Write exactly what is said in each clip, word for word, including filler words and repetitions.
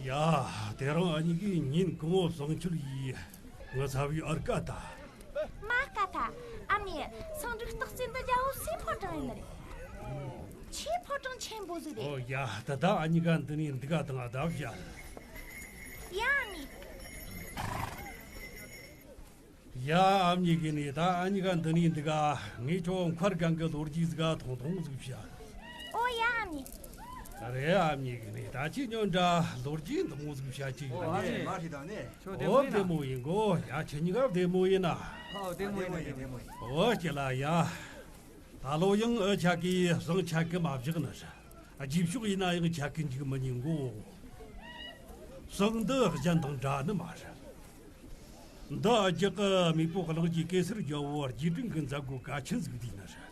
ཡ། དེ་རིང་ཨ་ཉི་གིས་ཉིན་གང་བོ་བསང་མཆོད་ཡིས་ངའི་ཚ་བའི་ཨར་ཀ་ད། མ་ཀ་ཐ། ཨ་མྱེས། སང་འགྲིག་སྟག་རྩེ་འདི་རྒྱལ་བོ་སུའི་ཕོ་བྲང་ཡིན་ནི་རེད། ཆེས་ཕོ་བྲང་ཆེན་པོ་ཟིག་རེད། ཨོ་ཡ། ད་ད་ཨ་ཉི་ག་འདི་ནས་འདི་ག་དང་ཨ་ད་བཞག་ཡ་ཨ་མྱེས། ཡ་ཨ་མྱེས་གི་ནི་ད་ཨ་ཉི་ག་འདི་ནས་འདི་ག་ངས་ཁྱོད་མཁར་སྒང་གི་ལོ་རྒྱུས་ཟིག་ག་ཐུང་ཐུང་ཟིག་བཤད། ཨོ་ཡ་ཨ་མྱེས། རེད་ཨ་མྱེས་གི་ནི་ད་ཅི་ཉོན་འདྲ་ལོ་རྒྱུས་འདི་མོ་ཟིག་བཤད་ཀྱི་ཡོད་ཨ་ནི། མ་ཧྲི་དང་ནི། ཁྱོད་བདེ་ཨོ་མོ་ཡིན་བདེ་ན། མོ་ཡིན་གོ། ཡ་ཁྱེད་གཉིས་ཀ་བདེ་མོ་ཡིན་ན། ཨོ་བདེ་མོ་ཡིན་བདེ་མོ་ཡིན། ཨོ་ཁྱེད་ལ་ཡ། ད་ལོ་ཡང་ཨ་ཆ་གི་བསང་ཆ་གི་མ་བཞག་ནི་རེད། རྗེས་ཕྱོགས་ཡིན་ན་ཡང་ཆ་གི་འཇིག་མི་ཉན་གོ། བསང་འདི་གཞན་དང་འདྲ་ནི་མ་རེད། འདི་རྒྱུ་གི་མེས་པོ་གླང་རྒྱལ་གེ་སར་རྒྱལ་བོ་རྗེས་དྲན་གི་མཛད་སྒོ་གལ་ཆེན་ཟིག་དེ་ཡིན་ནི་རེད།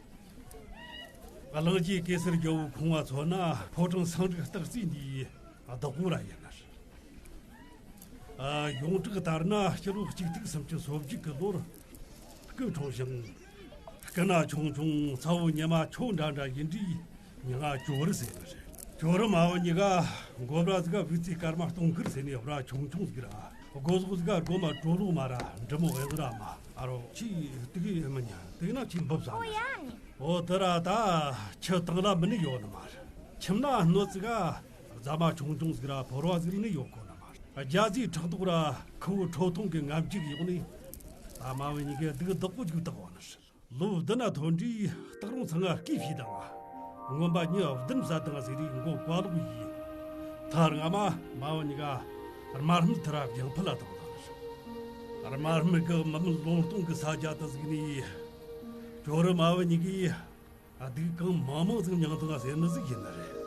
གླང་རྒྱལ་གེ་སར་རྒྱལ་བོའི་ཁོང་བ་མཚོན་ན་ཕོ་བྲང་སང་འགྲིག་སྟག་རྩེ་འདིའི་བདག་པོ་ར་ཡིན་ནི་རེད། ཨ། ཡོངས་གྲགས་ལྟར་ན་སྤྱི་ལོ་གཅིག་སྟོང་སུམ་ཅུ་སོ་བརྒྱད་གི་ལོར་སྐུ་འཁྲུངས་ཤིང་། སྐུ་ན་ཆུང་ཆུང་ཚ་བོ་ཉི་མ་ཁྱོད་འདྲ་འདྲ་ཡིན་དུས་མྱིང་ང་ཇོ་རུ་ཟེར་ནི་རེད། ཇོ་རུ་མ་བུ་གཉིས་ཀ་མགོ་བྲ་ཟིག་ག་བུ་རྩེ་སྐར་མ་སྟོང་ཁུར་ཟེར་ནས་བྲ་ཆུང་ཆུང་ཟིག་ར། སྒོ་ཟོག་ཟིག་ག་སྒོ་མ་གྲོ་ལོག་མ་ར་འབྲི་མོ་གཡག་ར་མ། ཨ་རོ་ཁྱི་དུག་གི་མི་ཉན་དུག་ན་ཁྱི་འབབ་ས་ཨོ་ནི་ཡ་ནི། ཨོ་དེ་ར་ད་ཁྱི་དང་ལ་མི་ནི་ཡོད་ནི་མ་རེད། ཁྱིམ་ན་སྣོད་ཟིག་ག་རྫ་མ་ཆུང་ཆུང་ཟིག་ར་ཕོར་བ་ཟིག་ནི་ཡོད་གོ་ནི་མ་རེད། རྒྱ་ཟིག་ཕྲག་དོག་ར་ཁུ་བོ་ཁྲོ་ཐུང་གི་ངམ་ཅིག་ཡོང་ནི། ད་མ་བུ་གཉིས་ཀ་སྡུག་བདག་པོ་ཅིག་བཏགས་བ་ནི་རེད། ལོ་བདུན་ན་ཐོན་དུས་སྟག་རོང་ཚང་ང་སྐྱེས་ཕྱིས་དང་། རྔོན་པ་མྱི་བདུན་བསད་དང་ཟེར་རེས་མགོ་བཀའ་ལོག་ཡིས། ཐ་རྔ་མ་མ་བུ་གཉིས་ཀ་དམར་སྨད་ཐི་ར་རྒྱང་འཕུད་ལ་བཏང་དང་། དམར་སྨད་ཀྱི་མི་མེད་ལུང་སྟོང་གི་ས་ཆ་དུ་ཟིག་ནས། ཇོ་རུ་མ་བུ་གཉིས་ཀས་སྡུག་གང་མང་མང་ཟིག་མྱངས་དང་ཟེར་ནི་ཟིག་ཡིན་ནི་རེད།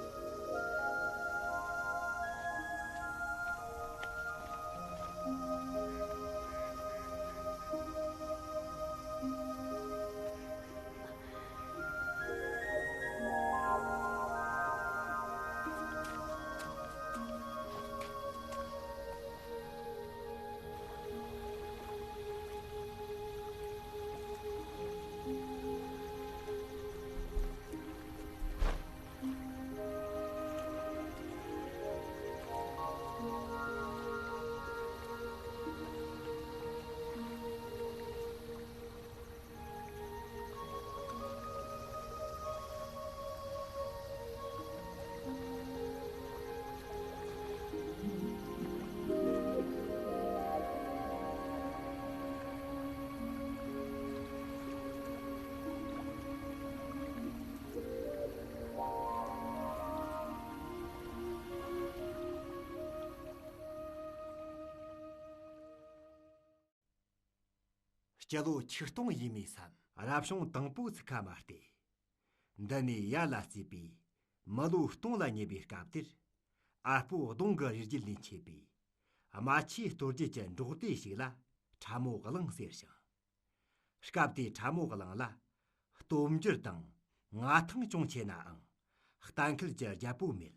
སྤྱི་ལོ་ཆིག་སྟོང་ཡས་མས་སམ་རབ་བྱུང་དང་པོའི་ཚིག་ཁ་མ་སྟེ། འདི་ནས་ཡར་ལ་བརྩིས་པའི་མི་ལོ་སྟོང་ལ་ཉེ་བའི་སྐབས་དེར། ཨ་སྤོ་གདོང་གི་རི་རྒྱུད་ལས་མཆེད་པའི་རྨ་ཆུའི་སྟོད་རྒྱུད་ཀྱི་འབྲོག་སྡེ་ཞིག་ལ་ཁྲ་མོ་གླིང་ཟེར་ཞིང་། སྐབས་དེའི་ཁྲ་མོ་གླིང་ལ་སྟོབས་འབྱོར་དང་མངའ་ཐང་ཅུང་ཆེ་ནའང་གཏན་འཁེལ་གྱི་རྒྱལ་པོ་མེད།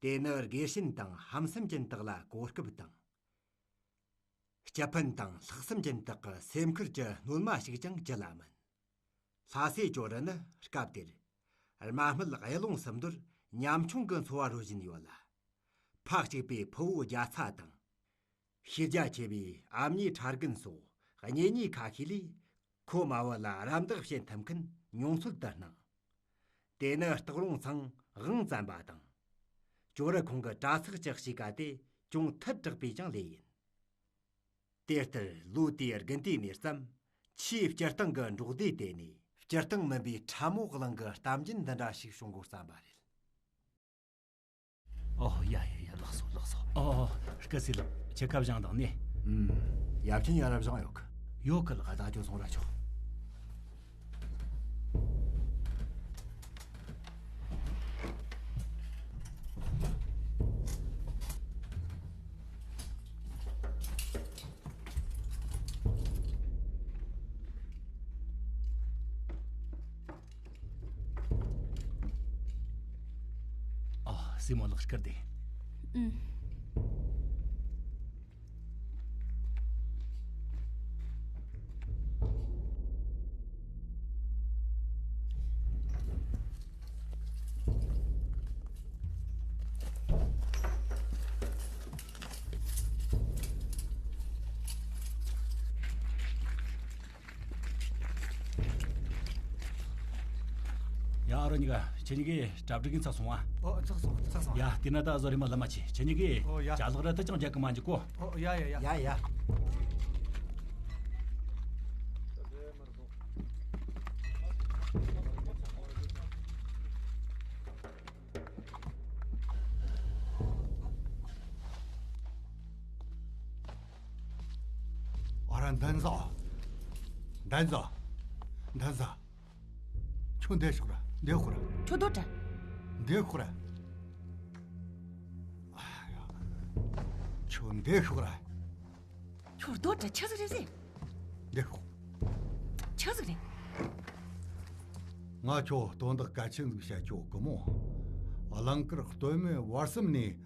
དེ་ནི་དགེ་བཤེས་དང་ཧམ་སེམས་ཅན་དག་ལ་གོ་སྐབས་དང་། སྤྱི་ཕན་དང་ལྷག་བསམ་ཅན་དག་གི་སེམས་ཁུར་གྱི་སྣོན་མ་ཞིག་ཀྱང་བརྗེད་ལ་མིན། ལྷ་སྲས་ཇོ་རུ་ནི་སྐབས་དེར་རྨ་སྨད་གཡུ་ལུང་སུམ་མདོར་ཉམ་ཆུང་གི་འཚོ་བ་རོལ་བཞིན་ཡོད་ལ། ཕ་གཅིག་པའི་ཕུ་བོ་རྒྱ་ཚ་དང་། ཤེས་རྒྱ་ཆེ་བའི་ཨ་མྱེས་ཁྲ་རྒན་སོགས་གཉེན་ཉེ་ཁ་ཤས་ལས་ཁོ་མ་བུ་ལ་རམ་འདེགས་བྱེད་ཐུབ་མཁན་ཉུང་ཚོད་དུ་སྣང་། དེ་ནི་སྟག་རོང་ཚང་དབང་བཙན་པ་དང་། ཇོ་རུ་ཁོང་གི་གྲྭ་ཚགས་ཀྱི་གཤིས་ཀ་དེ་ཅུང་ཐལ་དྲགས་པའི་ཀྱང་ལས་ཡིན། དེ་ལྟར་ལོ་དེའི་དགུན་དུས་ནས་བརྩམས་ཆེས་སྤྱིར་བཏང་གི་འབྲོག་སྡེ་དེ་ནས་སྤྱིར་བཏང་མིན་པའི་ཁྲ་མོ་གླིང་གི་གཏམ་རྒྱུད་འདི་འདྲ་ཞིག་བྱུང་དགོས་བསམ་པ་རེད། ཨོ་ཡ་ཡ་ཡ། ལགས་སོ་ལགས་སོ། ཨོ་ཨོ། སྐུ་སྲས་ལགས་ཁྱེད་ཀ་བཞེངས་དང་ནི། ཨུམ། ཡབ་ཆེན་ཡར་བཞེངས་ཡོད་གི། ཡོད་གི་ལགས། བདག་ཅག་སོང་ར་ཆོག་ཨ། སྲས་མོ་ལགས་སྐུ་བདེ། ཨུམ། ཨ་རོ་གཉིས་ཀ་ཁྱེད་གཉིས་ཀས་གྲ་སྒྲིག་གིན་ཚར་སོང་ཨ། ཨོ་ཚར་སོང་ཚར་སོང་། ཡ་དེ་ན་ད་བཟོ་རེ་མ་ལ་མ་ཆེ་ཁྱེད་གཉིས་ཀས་ཨོ་ཡ། ཅ་ལག་ར་ད་ཅང་རྒྱག་གི་མ་འཇུག་གོ། ཨོ་ཡ་ཡ་ཡ། ཡ་ཡ། ཨ་ར་འདན་ཟ། འདན་ཟ། འདན་ཟ། ཁྱོད་འདི་ཤོག་ར་འདི་ཤོག་ར། ཁྱོད་དོ་དྲ། འདི་ཤོག་ར། ཨ་ཡ། ཁྱོད་འདི་ཤོག་ར། ཁྱོད་དོ་དྲ་ཆི་ཟིག་རེད་ཟེ། འདི་ཤོག་ཆི་ཟིག་རེད། ང་ཁྱོད་དོན་དག་གལ་ཆེན་ཟིག་བཤད་ཆོག་གི་མོ། གླིང་དཀར་སྟོད་སྨད་བར་གསུམ་ནས་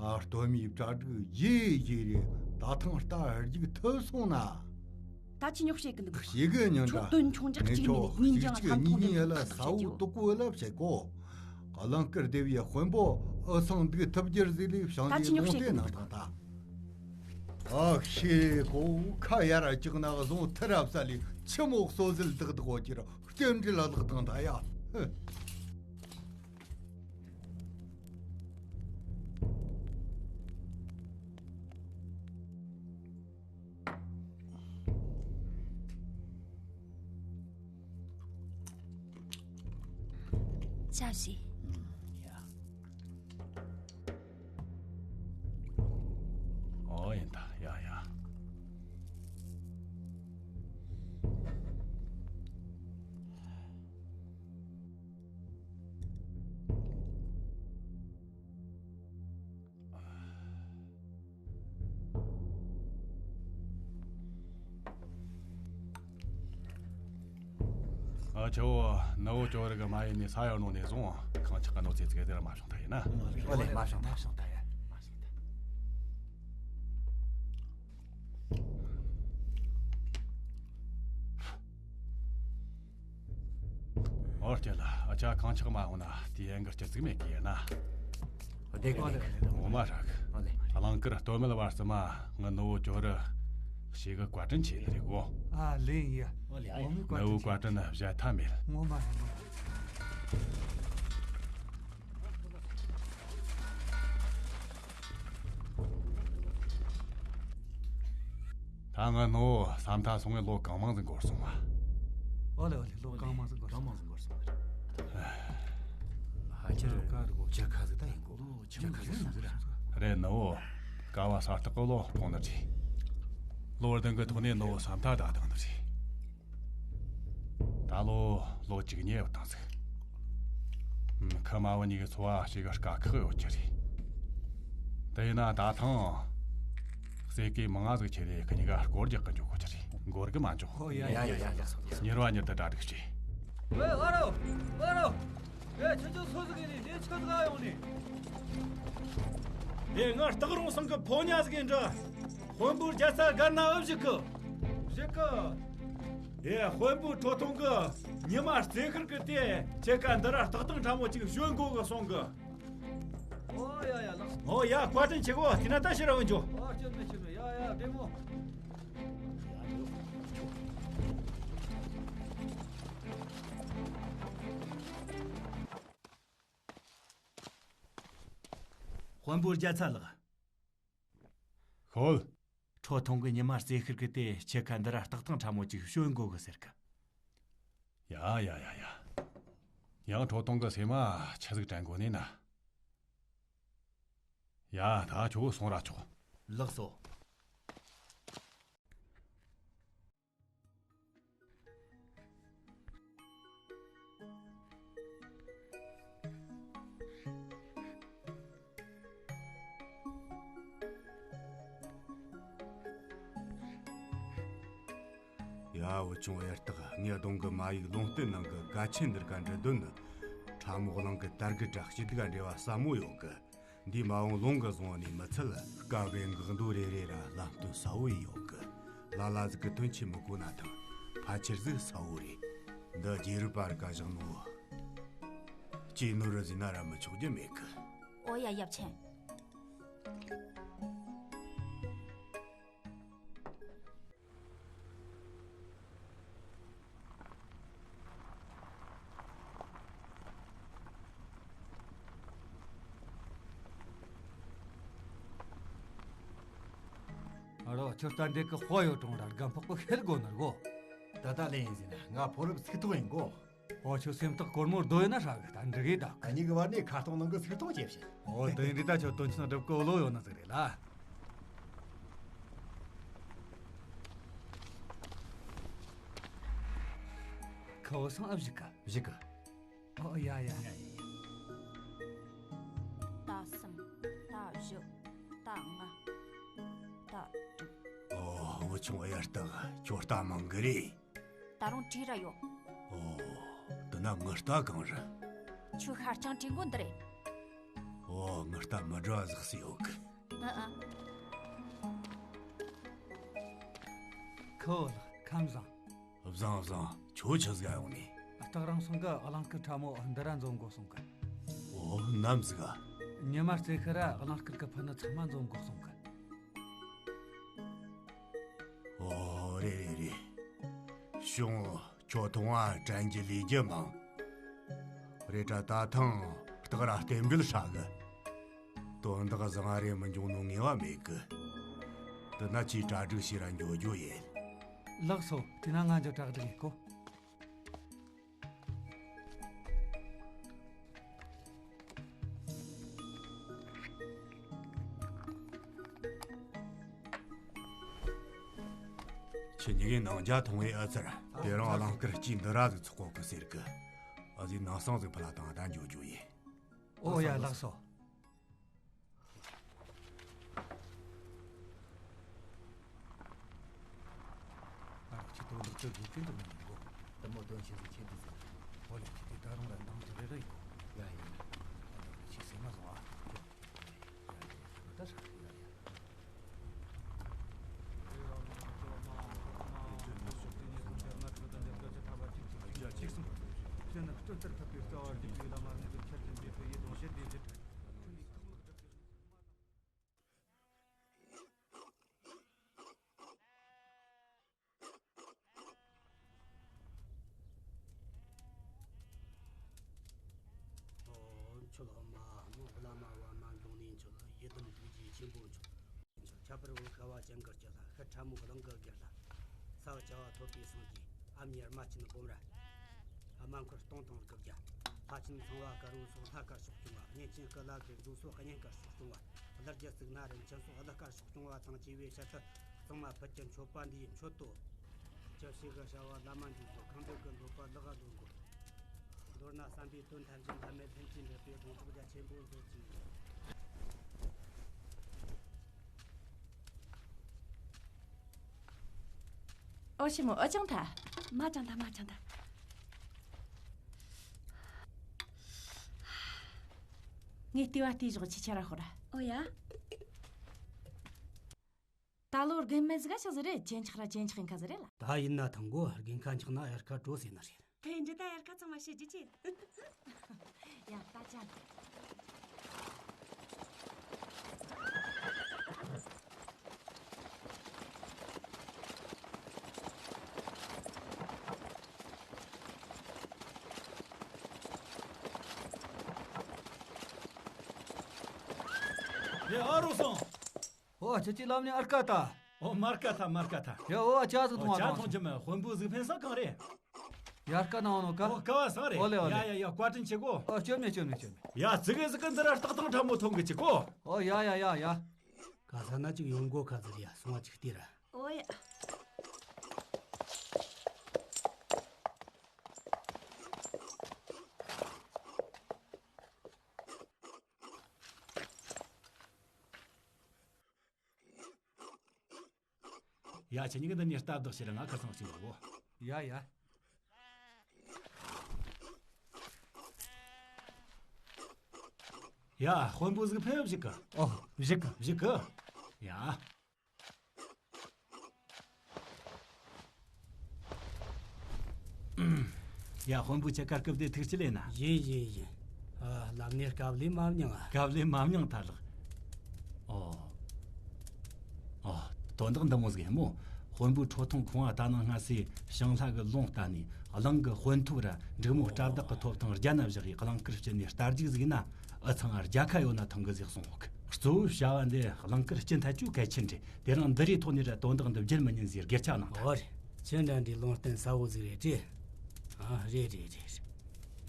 ཨ་སྟོད་སྨད་གྲ་སྒྲིག་རྗེས་རྗེས་རེད། ད་ཐེངས་རྟ་རྒྱུག་ཐུབ་སོང་ན། ད་ཅི་ཉོག་བཤད་གི་འདུག་ཞེ་གི་ཉོན་ཁྱོད་དོན་ཆུང་ཅག་གཅིག་མིན་ཉིན་རྒྱང་ལྷམ་ཐོག་ནས་ལ་ས་འོག་དུ་ཀོ་ལ་བཤད་གོ། གླིང་དཀར་སྡེ་བའི་དཔོན་པོ་ཨུ་ཚང་འདུག་ཐུབ་རྒྱུར་ཟིག་ལས་བྱང་ད་ཅི་ཉོག་བཤད་གི་འདུག་ད། ཨ་ཤེ་གོ་ཁ་ཡར་བཅུག་ན་བཟུང་ཐི་རབ་ས་ལས་ཆི་མོ་གསོ་ཟིལ་དག་དག་འོ་ཁྱེར་སྐྱེམས་འདྲི་ལ་ལག་དང་ད་ཡ། ཞབས་ཞུ། ཨོ་ཡིན་ད་ཡ་ཡ། ཨ་ཆོ་ནུ་བོ་ཅོ་རི་གི་མ་ཡིན་ནི་ས་ཡོ་ནོ་ནས་བཟུང་ཁང་ཆག་གི་ནོ་ཚེ་ཚིག་དེ་ར་མ་བྱུང་ད་ཡིན་ན། ཨོ་ལེ་མ་བྱུང་ད་བྱུང་ད་ཡ་མ་བྱུང་ད། ཨོ་སྐྱེ་ལ་ཨ་ཅག་གང་ཆག་མ་འོང་ན་དེ་ཡན་གི་སྐྱེ་ཚིག་མེད་གི་ཡིན་ན། བདེ་གི་བདེ་གི། ངོ་མ་རག་གི། ཨོ་ལེ། གླིང་དཀར་སྟོད་སྨད་བར་གསུམ་མ་ངི་ནུ་བོ་ཅོ་རི་ཞེ་གི་བཀའ་དྲིན་ཆེ་ནི་རེད་གོ། ཨ་ལེ་ཡ། ཨོ་ལེ། ངོ་མའི་བཀའ་དྲིན་ནི་བཞད་ཐབས་མེད། ངོ་མ་རེད་ངོ་མ། ད་ང་ནོ་བསམ་ཐག་སོང་ངས་ལོ་གང་མང་ཟིག་འགོར་སོང་བ། ཨོ་ལེ་ཨོ་ལེ་ལོ་གང་མང་ཟིག་འགོར་སོང་། གང་མང་ཟིག་འགོར་སོང་། ཧ་ཅང་ཀ་རུ་གོ་ཆ་ཁ་ཟིག་ད་ཡིན་གོ། ཆ་ཁ་ཟིག་ཟིག་ར། རེད་ནོ། ཀ་བ་ས་སྟག་གི་ལོ་ཕོང་ནི་རེད། ལོ་ལྡང་གི་ཐོག་ནས་ནོ་བསམ་ཐག་ད་བཏང་ནི་རེད། ད་ལོ་ལོ་གཅིག་ཉེ་བ་དང་ཟིག་ཁ་མ་བུ་གཉིས་ཀྱི་འཚོ་བ་ཞིག་དཀའ་ཁག་ཡོད་ཀྱི་རེད། དེ་ཡིན་ན་ད་ཐང་ཟས་གོས་མང་ང་ཟིག་ཁྱེར་རེ་ཁི་གཉིས་ཀ་སྐོར་རྒྱག་གི་འཇུག་དགོས་ཀྱི་རེད། འགོར་གི་མ་འཇོག་ཨོ་ཡ་ཡ་ཡ་ཡ་ཡ། མྱུར་བ་མྱུར་དུ་གྲ་སྒྲིག་བྱེད། ཨེ་ཨ་རོ་ཨ་རོ། ཨེ་ཁྱེད་ཚོ་སུ་ཟིག་ཡིན་ནི་ལས་ཆི་ཟིག་ཨ་ཡོང་ནི། དེ་ང་སྟག་རོང་ཚང་གི་ཕོ་ཉ་ཟིག་ཡིན་འདྲ། དཔོན་པོ་རྒྱལ་ས་སྒར་ན་ཨུ་བཞུགས་གི། བཞུགས་གི། ཨེ་དཔོན་པོ་ཁྲོ་ཐུང་གི་ཉི་མ་རྩེ་ཁུར་གི་དེ་ཁྱེད་ཀ་འདི་ར་སྟག་ཐང་ཕྲ་མོ་ཅིག་ཞོན་དགོས་གི་གསུང་གི། ཨོ་ཡ་ཡ་ལགས། ཨོ་ཡ་བཀའ་དྲིན་ཆེ་གོ། དེ་ན་ད་ཕྱིར་འོང་འཇོ། ཨོ་སྐྱོན་མེད་སྐྱོན་མེད། ཡ་ཡ་བདེ་མོ། དཔོན་པོ་རྒྱལ་ཚ་ལགས། ཤོད། ཁྲོ་ཐུང་གི་ཉི་མ་རྩེ་ཤིར་གི་དེ་ཁྱེད་ཁ་འདི་ར་སྟག་ཐང་ཕྲ་མོ་ཅིག་ཞོན་དགོས་གི་ཟེར་གི། ཡ་ཡ་ཡ་ཡ། ཡང་ཁྲོ་ཐུང་གི་སེམས་མ་ཆི་ཟིག་དྲན་དགོས་ནི་ན། ཡ་ད་ཁྱོད་སོང་ར་ཆོག་ལགས་སོ། ཡ་བུ་ཆུང་ཨེ་སྟག་ངས་གདོང་གི་མ་ཡིག་ལུང་བསྟན་ནང་གི་གལ་ཆེན་འདིར་ག་འདྲི་དོན་ནི། ཁྲ་མོ་གླིང་གི་དར་གི་བྲག་སྐྱིད་ག་འབྲེལ་བ་ཟབ་མོ་ཡོད་གི། འདི་མ་འོངས་ལུང་གི་བཟུང་ནས་མི་ཚད་སྐབས་འགག་འདུ་རེ་རེ་ར་ལམ་སྟོན་གསལ་བོ་ཡིན་ཡོད་གི། ལ་ལ་ཟིག་གི་དོན་ཆེ་མི་གོ་ན་ཐང་ཕལ་ཆེར་ཟིག་གསལ་བོ་རེད། འདི་རྗེ་རུ་པར་ག་བཞག་ནོ། ཅི་ནོ་རུ་ཟིན་ན་ར་མི་ཆོག་རྒྱུ་མེད་གི། ཨོ་ཡ་ཡབ་ཆེན། ཁྱོད་ལྟ་འདྲེ་གི་དཔའ་ཡོད་རུང་ར་རྒན་ཕོག་པོ་ཤེལ་དགོ་ནི་རྒོ། ད་ལྟ་ལེན་ཡིན་ཟིན་ན་ང་ཕོ་རབ་ཚིག་ཐོག་ཡིན་གོ། ཨོ་ཁྱོད་སེམས་ཐག་གོར་མོར་རྡོ་ཡོད་ན་ཧྲ་གི་ད་འདྲི་གི་ད། ཨ་ཉི་གི་བར་ནས་ཁ་སྟོང་ནང་གི་ཚིག་ཐོག་བྱེད་ཕྱིན། ཨོ་དེ་ཡིན་རི་ད་ཁྱོད་དོན་ཆེན་སྒྲུབ་གི་བློ་ཡོད་ན་ཟིག་རེད་ལ། ཁོ་བོ་སང་ཨ་བཞི་ག་བཞི་ག་ཨོ་ཡ་ཡ། ཡ་ཡ་ཡ། ད་གསུམ། ད་བཞི། ད་ལྔ། ད་དྲུག་ཨོ་བུ་ཆུང་ཨ་ཡར་ལྟ་གི་ཁྱོད་ལྟ་མང་གི་རེད། ད་རུང་བྲིས་ར་ཡོད། ཨོ། དེ་ན་ངི་ལྟ་གང་རེད། ཁྱོད་ཧ་ཅང་བྲིས་མགོ་འདི་རེད། ཨོ་ངི་ལྟ་མི་འདྲ་བ་ཟིག་སི་ཡོད་གི། ཨ་ཨ། ཁོ་ལགས་ཁམས་བཟང་། བཟང་བཟང་། ཁྱོད་ཆི་ཟིག་ཡོང་ནས། སྟག་རང་སོང་གི་གླིང་སྐུ་ཕྲ་མོ་འདི་ར་འཛོམས་དགོ་སོང་གི། ཨོ་ནམ་ཟིག་ག་ཉི་མ་རྩེ་ཁི་ར་གླིང་སྐུ་གི་ཕུ་ནུ་ཚང་མ་འཛོམས་དགོ་སོང་གི། ཨོ་རེད་རེད་རེད། ཞུང་ཁྱོད་ཐུང་བ་དྲན་གྱི་ལས་རྒྱུ་མང་། རེད་དྲ་ད་ཐང་སྟག་ར་རྟེན་འབྲེལ་ཧྲ་གི། དོན་དག་བཟང་རེ་མི་འབྱུང་ནོ་ངེས་པ་མེད་གི། འདི་ན་ཆེས་གྲ་སྒྲིག་བྱས་ར་འགྱོ་རྒྱུ་ཡིན། ལགས་སོ། དེ་ན་ང་འགྱོ་གྲ་སྒྲིག་ཡིན་གོ། ཁྱེད་གཉིས་ཀའི་ནང་རྒྱ་ཐོང་བའི་ཨ་ཙར་དེ་རིང་གླིང་དཀར་སྐྱིད་འདི་ར་ཟིག་ཚོགས་གོ་གི་ཟེར་གི། ཨ་ཟིག་ནང་སང་ཟིག་ཕུ་ལ་དང་ད་འགྱོ་རྒྱུ་ཡིན། ཨོ་ཡ་ལགས་སོ། ཨ་རོགས་ཁྱི་དོ་འདུག་ཚོད་དགེ་ཀུན་དུ་མི་འདུག་གོ། དུ་མོ་དོན་ཆེ་ཟིག་ཁྱེད་དུ་ཟེར། ཨོ་ལེ་ཁྱི་དེ་ད་རུང་ར་འདང་དུ་རེ་རེ་ཡིན་གོ། ཡ་ཡིན། ཨ་རོགས་ཁྱི་སེམས་མ་བཟང་ཨ། ད་ཧྲ་ཡ་ཡ། ཁྱོད་ཨ་མ་མོ་བླ་མ་བ་མ་འབྱུང་ནས་ཁྱོད་ཡི་དམ་ཐུགས་རྗེ་ཆེན་པོ་མཆོག་ཁྱད་པར་བུ་ཤ་བ་ཅན་གྱི་སྐྱ་ལྷ། ཤི་ཁྲ་མོ་གླིང་གི་དགེ་ལྷ། ས་བཅུ་པ་ཐོབ་པའི་སངས་རྒྱས། ཨ་མྱེས་རྨ་ཆེན་སྤོམ་ར། ཨ་མ་འཁོར་སྟོང་དང་དགུ་བརྒྱ། ལྷ་ཆེན་ཚངས་པ་དཀར་པོ་སོགས་ལྷ་དཀར་ཕྱོགས་སྐྱོང་བ། གཉན་ཆེན་སྐུ་ལ་གི་མཛོ་སོགས་གཉན་དཀར་ཕྱོགས་སྐྱོང་བ། གླུ་རྒྱལ་གཙུག་ན་རིན་ཆེན་སོགས་གླུ་དཀར་ཕྱོགས་སྐྱོང་བ་དང་བཅས་པའི་ཕྱིར་དུ། གཙང་མ་ཕུད་ཀྱི་མཆོད་པ་འདིའི་མཆོད་དོ། ཅི་ཞིག་གི་བྱ་བ་བླ་མ་འཇུག་གོ། ཁང་འདོད་ཀྱི་འདོད་པ་ལག་འདོད་གོ། མདོར་ན་བསམ་པའི་དོན་ཐམས་ཅད་འབད་མེད་ལྷུན་གྱིས་འགྲུབ་པའི་དགོངས་རྫོགས་རྒྱ་ཆེན་པོ་མཛོད་ཅིག། ཨོ་ཞི་མོ་ཨོ་ཅང་ཐ། མ་ཅང་ཐ་མ་ཅང་ཐ། ངས་ལྟེ་བ་ལྟེ་ཞོག་ཆི་ཆ་ར་ཤོར་ར། ཨོ་ཡ། ད་ལོ་རྒན་མེད་ཟིག་ག་ཆགས་ཟིག་རེད། ཇེ་ཆག་ར་ཇེ་ཆག་ཡིན་ཁ་ཟིག་རེད་ལ། ད་ཡིན་ན་ཐང་གོ་རྒན་ཁ་ཆག་ན་དབྱར་ཁ་དྲོ་ཟེར་ནི་རེད། དེ་འདྲ་ད་དབྱར་ཁ་ཚང་མ་བྱེད་རྒྱུ་ཅི། ཡ་ད་ཅག་ཡ་ཨ་རོ་སོང་། ཨོ་ཁྱེད་ཀྱི་ལམ་ནས་ཨར་ཀ་ད། ཨོ་མར་ཀ་ད་མར་ཀ་ད། ཡ་ཨོ་ཨ་ཅག་ཟིག་ཨོ་མཐོང་བ་ཅག་དང་མཐོང་རྒྱུ་མེད། དཔོན་པོ་གཟུགས་ཕན་སང་གང་རེད། ཡར་ཀ་ནང་ནོ་ཀ། ཨོ་ཀ་བ་སང་རེད། ཨོ་ལེ་ཨོ་ལེ། ཡ་ཡ་ཡ་བཀའ་དྲིན་ཆེ་གོ། ཨོ་སྐྱོན་མེད་སྐྱོན་མེད་སྐྱོན་མེད། ཡ་ཙི་གེ་ཙི་གེ་འདི་ར་སྟག་ཐང་ཁྲ་མོ་ཐོང་གི་ཅི་གོ། ཨོ་ཡ་ཡ་ཡ་ཡ། ག་ས་ན་ཅིག་ཡོང་གོ་ཁ་ཟིག་རེད་ཡ། སོང་བ་ཅིག་ལྟོས་ར། ཨོ་ཡ། ཡ་ཁྱེད་གཉིས་ཀྱི་འདི་ནས་སྟབས་བདག་བྱེད་ར། ང་ཁ་སང་གཅིག་ལོག་གོ། ཡ་ཡ། ཡ་དཔོན་པོ་གཟུགས་ཕན་བཞུགས་གི། ཨོ་བཞུགས་གི། བཞུགས་གི། ཡ། ཡ་དཔོན་པོ་ཁྱེད་ཀ་སྐུབ་དེ་ཐུགས་ཆེ་ལེ་ན། ཡིན་ཡིན་ཡིན། ཨ་ལམ་ནས་སྐབས་ལས་མ་མྱང་ང་། སྐབས་ལས་མ་མྱང་ཐལ་ལགས། ཨོ། ཨོ། དོན་དག་འདི་མོ་ཟིག་ཡིན་མོ། དཔོན་པོའི་ཁྲོ་ཐུང་ཁོང་ང་ད་ནངས་སྔ་སེ་ཞིང་ལྷ་གི་ལུང་བསྟན་ནས་གླིང་གི་དཔོན་ཐོབ་ར་འབྲུག་མོ་སྐྲ་བདག་གི་ཐོབ་ཐང་རྒྱ་ན་བཞག་གི། གླིང་དཀར་སྤྱི་ནས་རྟ་རྒྱུག་ཟིག་ན་ཨུ་ཚང་ང་རྒྱལ་ཁ་ཡོད་ན་ཐང་གི་ཟིག་གསུང་འོག་གི། གཙོ་བོའི་བྱ་བ་འདི་གླིང་དཀར་སྤྱི་འཐད་ཅུ་གལ་ཆེན་རེད། དེ་རིང་འདི་རིགས་ཐོག་ནས་ར་དོན་དག་འདི་བརྗེད་མི་ཉན་ཟེར་སྒེར་ཆ་གནང་ཐལ། ཨོ་རེད། ཁྱེད་འདྲ་འདྲའི་ལུང་བསྟན་ས་བོ་ཟིག་རེད་དྲེ། ཨ་རེད་རེད་རེད་རེད།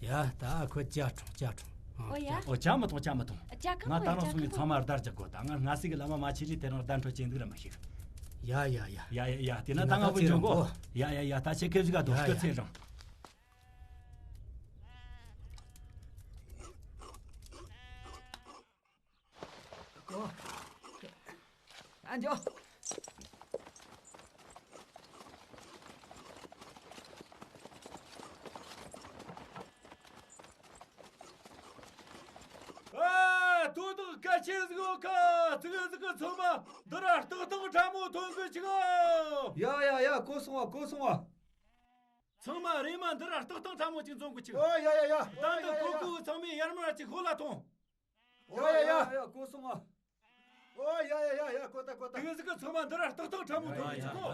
ཡ་ད་ཨ་ཁོ་ཇ་འཐུང་ཇ་འཐུང་། ཨ་ཨོ་ཡ། ཇ། ཨོ་ཇ་མི་འཐུང་ཇ་མི་འཐུང་། ཇ་གང་ང་ད་རང་སོང་ནས་ཚང་མ་བརྡར་རྒྱག་དགོས། ད་ང་སྔ་སེ་གི་ལམ་མ་མ་ཆེ་རེད། དེ་རིང་བརྡར་འཕྲོད་ཅན་འདུག་ར་མི་ཤེས། ཡ་ཡ་ཡ། ཡ་ཡ་ཡ། དེ་ན་ད་ང་བུ་འཇོག་གོ། ཡ་ཡ་ཡ། ད་ཆེ་ཁེ་ཟིག་ག་དོ་ཡ་སྐུ་ཡ། ཚེ་རིང་། ཨ་འཇོ། ཨ། དོ་བདག་གལ་ཆེན་ཟིག་ཡོད་ཀ་ཙི་གི་ཙི་གི་ཚང་མ་འདི་ར་སྟག་ཐང་ཁྲ་མོ་ཐོན་གི་ཆིག་ཡ་ཡ་ཡ། གོ་སོང་བ་གོ་སོང་བ། ཚང་མ་རེམ་མ་འདི་ར་སྟག་ཐང་ཁྲ་མོ་ཅིག་འཛོམས་གི་ཆིག་ཨོ་ཡ་ཡ་ཡ། ད་འདི་གོ་གི་ཚང་མས་ཡར་མར་ཅིག་ཤོད་ལ་ཐོངས། ཡ་ཡ་ཡ། ཡ་གོ་སོང་ང་། ཨོ་ཡ་ཡ་ཡ་ཡ། གོ་ད་གོ་ད། དེ་ཟིག་གི་ཚང་མ་འདི་ར་ཏག་ཏག་ཁྲ་མོ་ཐོན་ཡ་ཡ་ཅིག་གོ།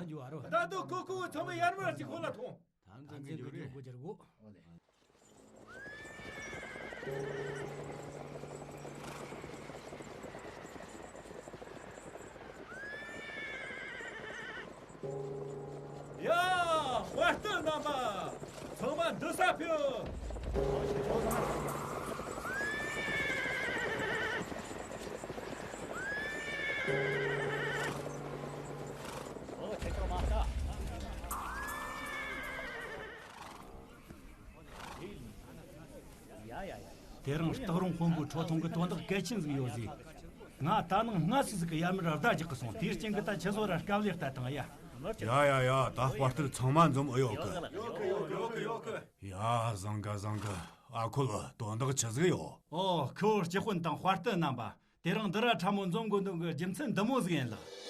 ད་འདི་ཁོ་ཁོ་ཚང་མ་ཡར་མར་ཅིག་ཁོ་ལ་ཐོངས། ད་འཛིན་གི་འགྱུར་གོ་འགྱུར་གོ། ཡ། དཔའ་རྟུལ་རྣམ་པ། ཚང་མ་འདི་ས་ཕེབས། ཨོ་ཁྱེད་ཚོ་མ་ལྟ། ཡ་ཡ་ཡ། དེ་རིང་སྟག་རོང་དཔོན་པོའི་ཁྲོ་ཐུང་གི་དོན་དག་གལ་ཆེན་ཟིག་ཡོད་ཟིག་ང་ད་ནངས་སྔ་སིག་ཟིག་གི་ཡར་མར་བརྡ་རྒྱག་གི་སོང་། དེའི་རྐྱེན་གི་ད་ཁྱེད་ཚོ་ར་སྐབས་ལེགས་ལྟ་དང་ཡ། ཡ་ཡ་ཡ། ད་དཔའ་རྟུལ་ཚང་མ་འཛོམས་ཨེ་ཡོད་གི། ཡོད་གི་ཡོད་གི་ཡོད་གི་ཡོད་གི། ཡ་བཟང་གི་བཟང་གི། ཨ་ཁུ་ལ་དོན་དག་ཆི་ཟིག་ཡོད། ཨོ་ཁོ་སྤྱི་དཔོན་དང་དཔའ་རྟུལ་རྣམ་པ། དེ་རིང་འདི་ར་ཁྲ་མོ་འཛོམས་དགོས་འདུག་གི་རྒྱུ་མཚན་འདི་མོ་ཟིག་ཡིན་ལགས།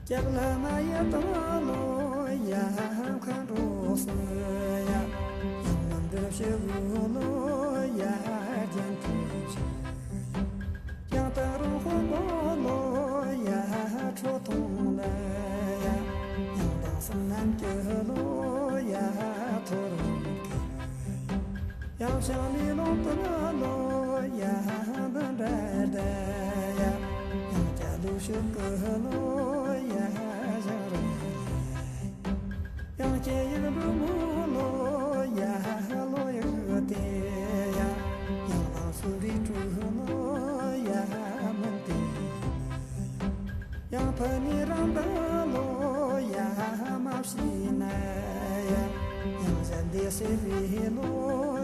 སྐྱབས་ལ་མ་ཡི་དང་ལོ་ཡ་མཁའ་འགྲོ་སོང་ཡ། ཡང་ནམ་འགྲུབ་ཤི་བུ་ལོ་ཡ་རྒྱན་ཐུབ་ཤི། ཡང་སྟག་རོང་དཔོན་པོ་ལོ་ཡ་ཁྲོ་ཐུང་ལ་ཡ། ཡང་དྭངས་སང་ནམ་གྱི་ལོ་ཡ་ཐོ་རུ་གི། ཡང་ཞང་ལི་ལུང་དུ་ལོ་ཡ་འདི་འདྲ་ད་ཡ། ཡང་སྐྱ་ལུ་ཤུག་གི་ལོ་ཡ་ཞང་རུ། ཡང་སྐྱེ་ཡག་འབྲུག་མོ་ལོ་ཡ་ལོ་ཡག་དེ་ཡ། ཡང་ལང་སུ་རི་ཀྲུ་ལོ་ཡ་མིན་དེ། ཡང་ཕ་ནི་རང་ད་ལོ་ཡ་མ་བྱིན་ན་ཡ། ཡང་གཞན་སྡེ་སེ་རི་ལོ་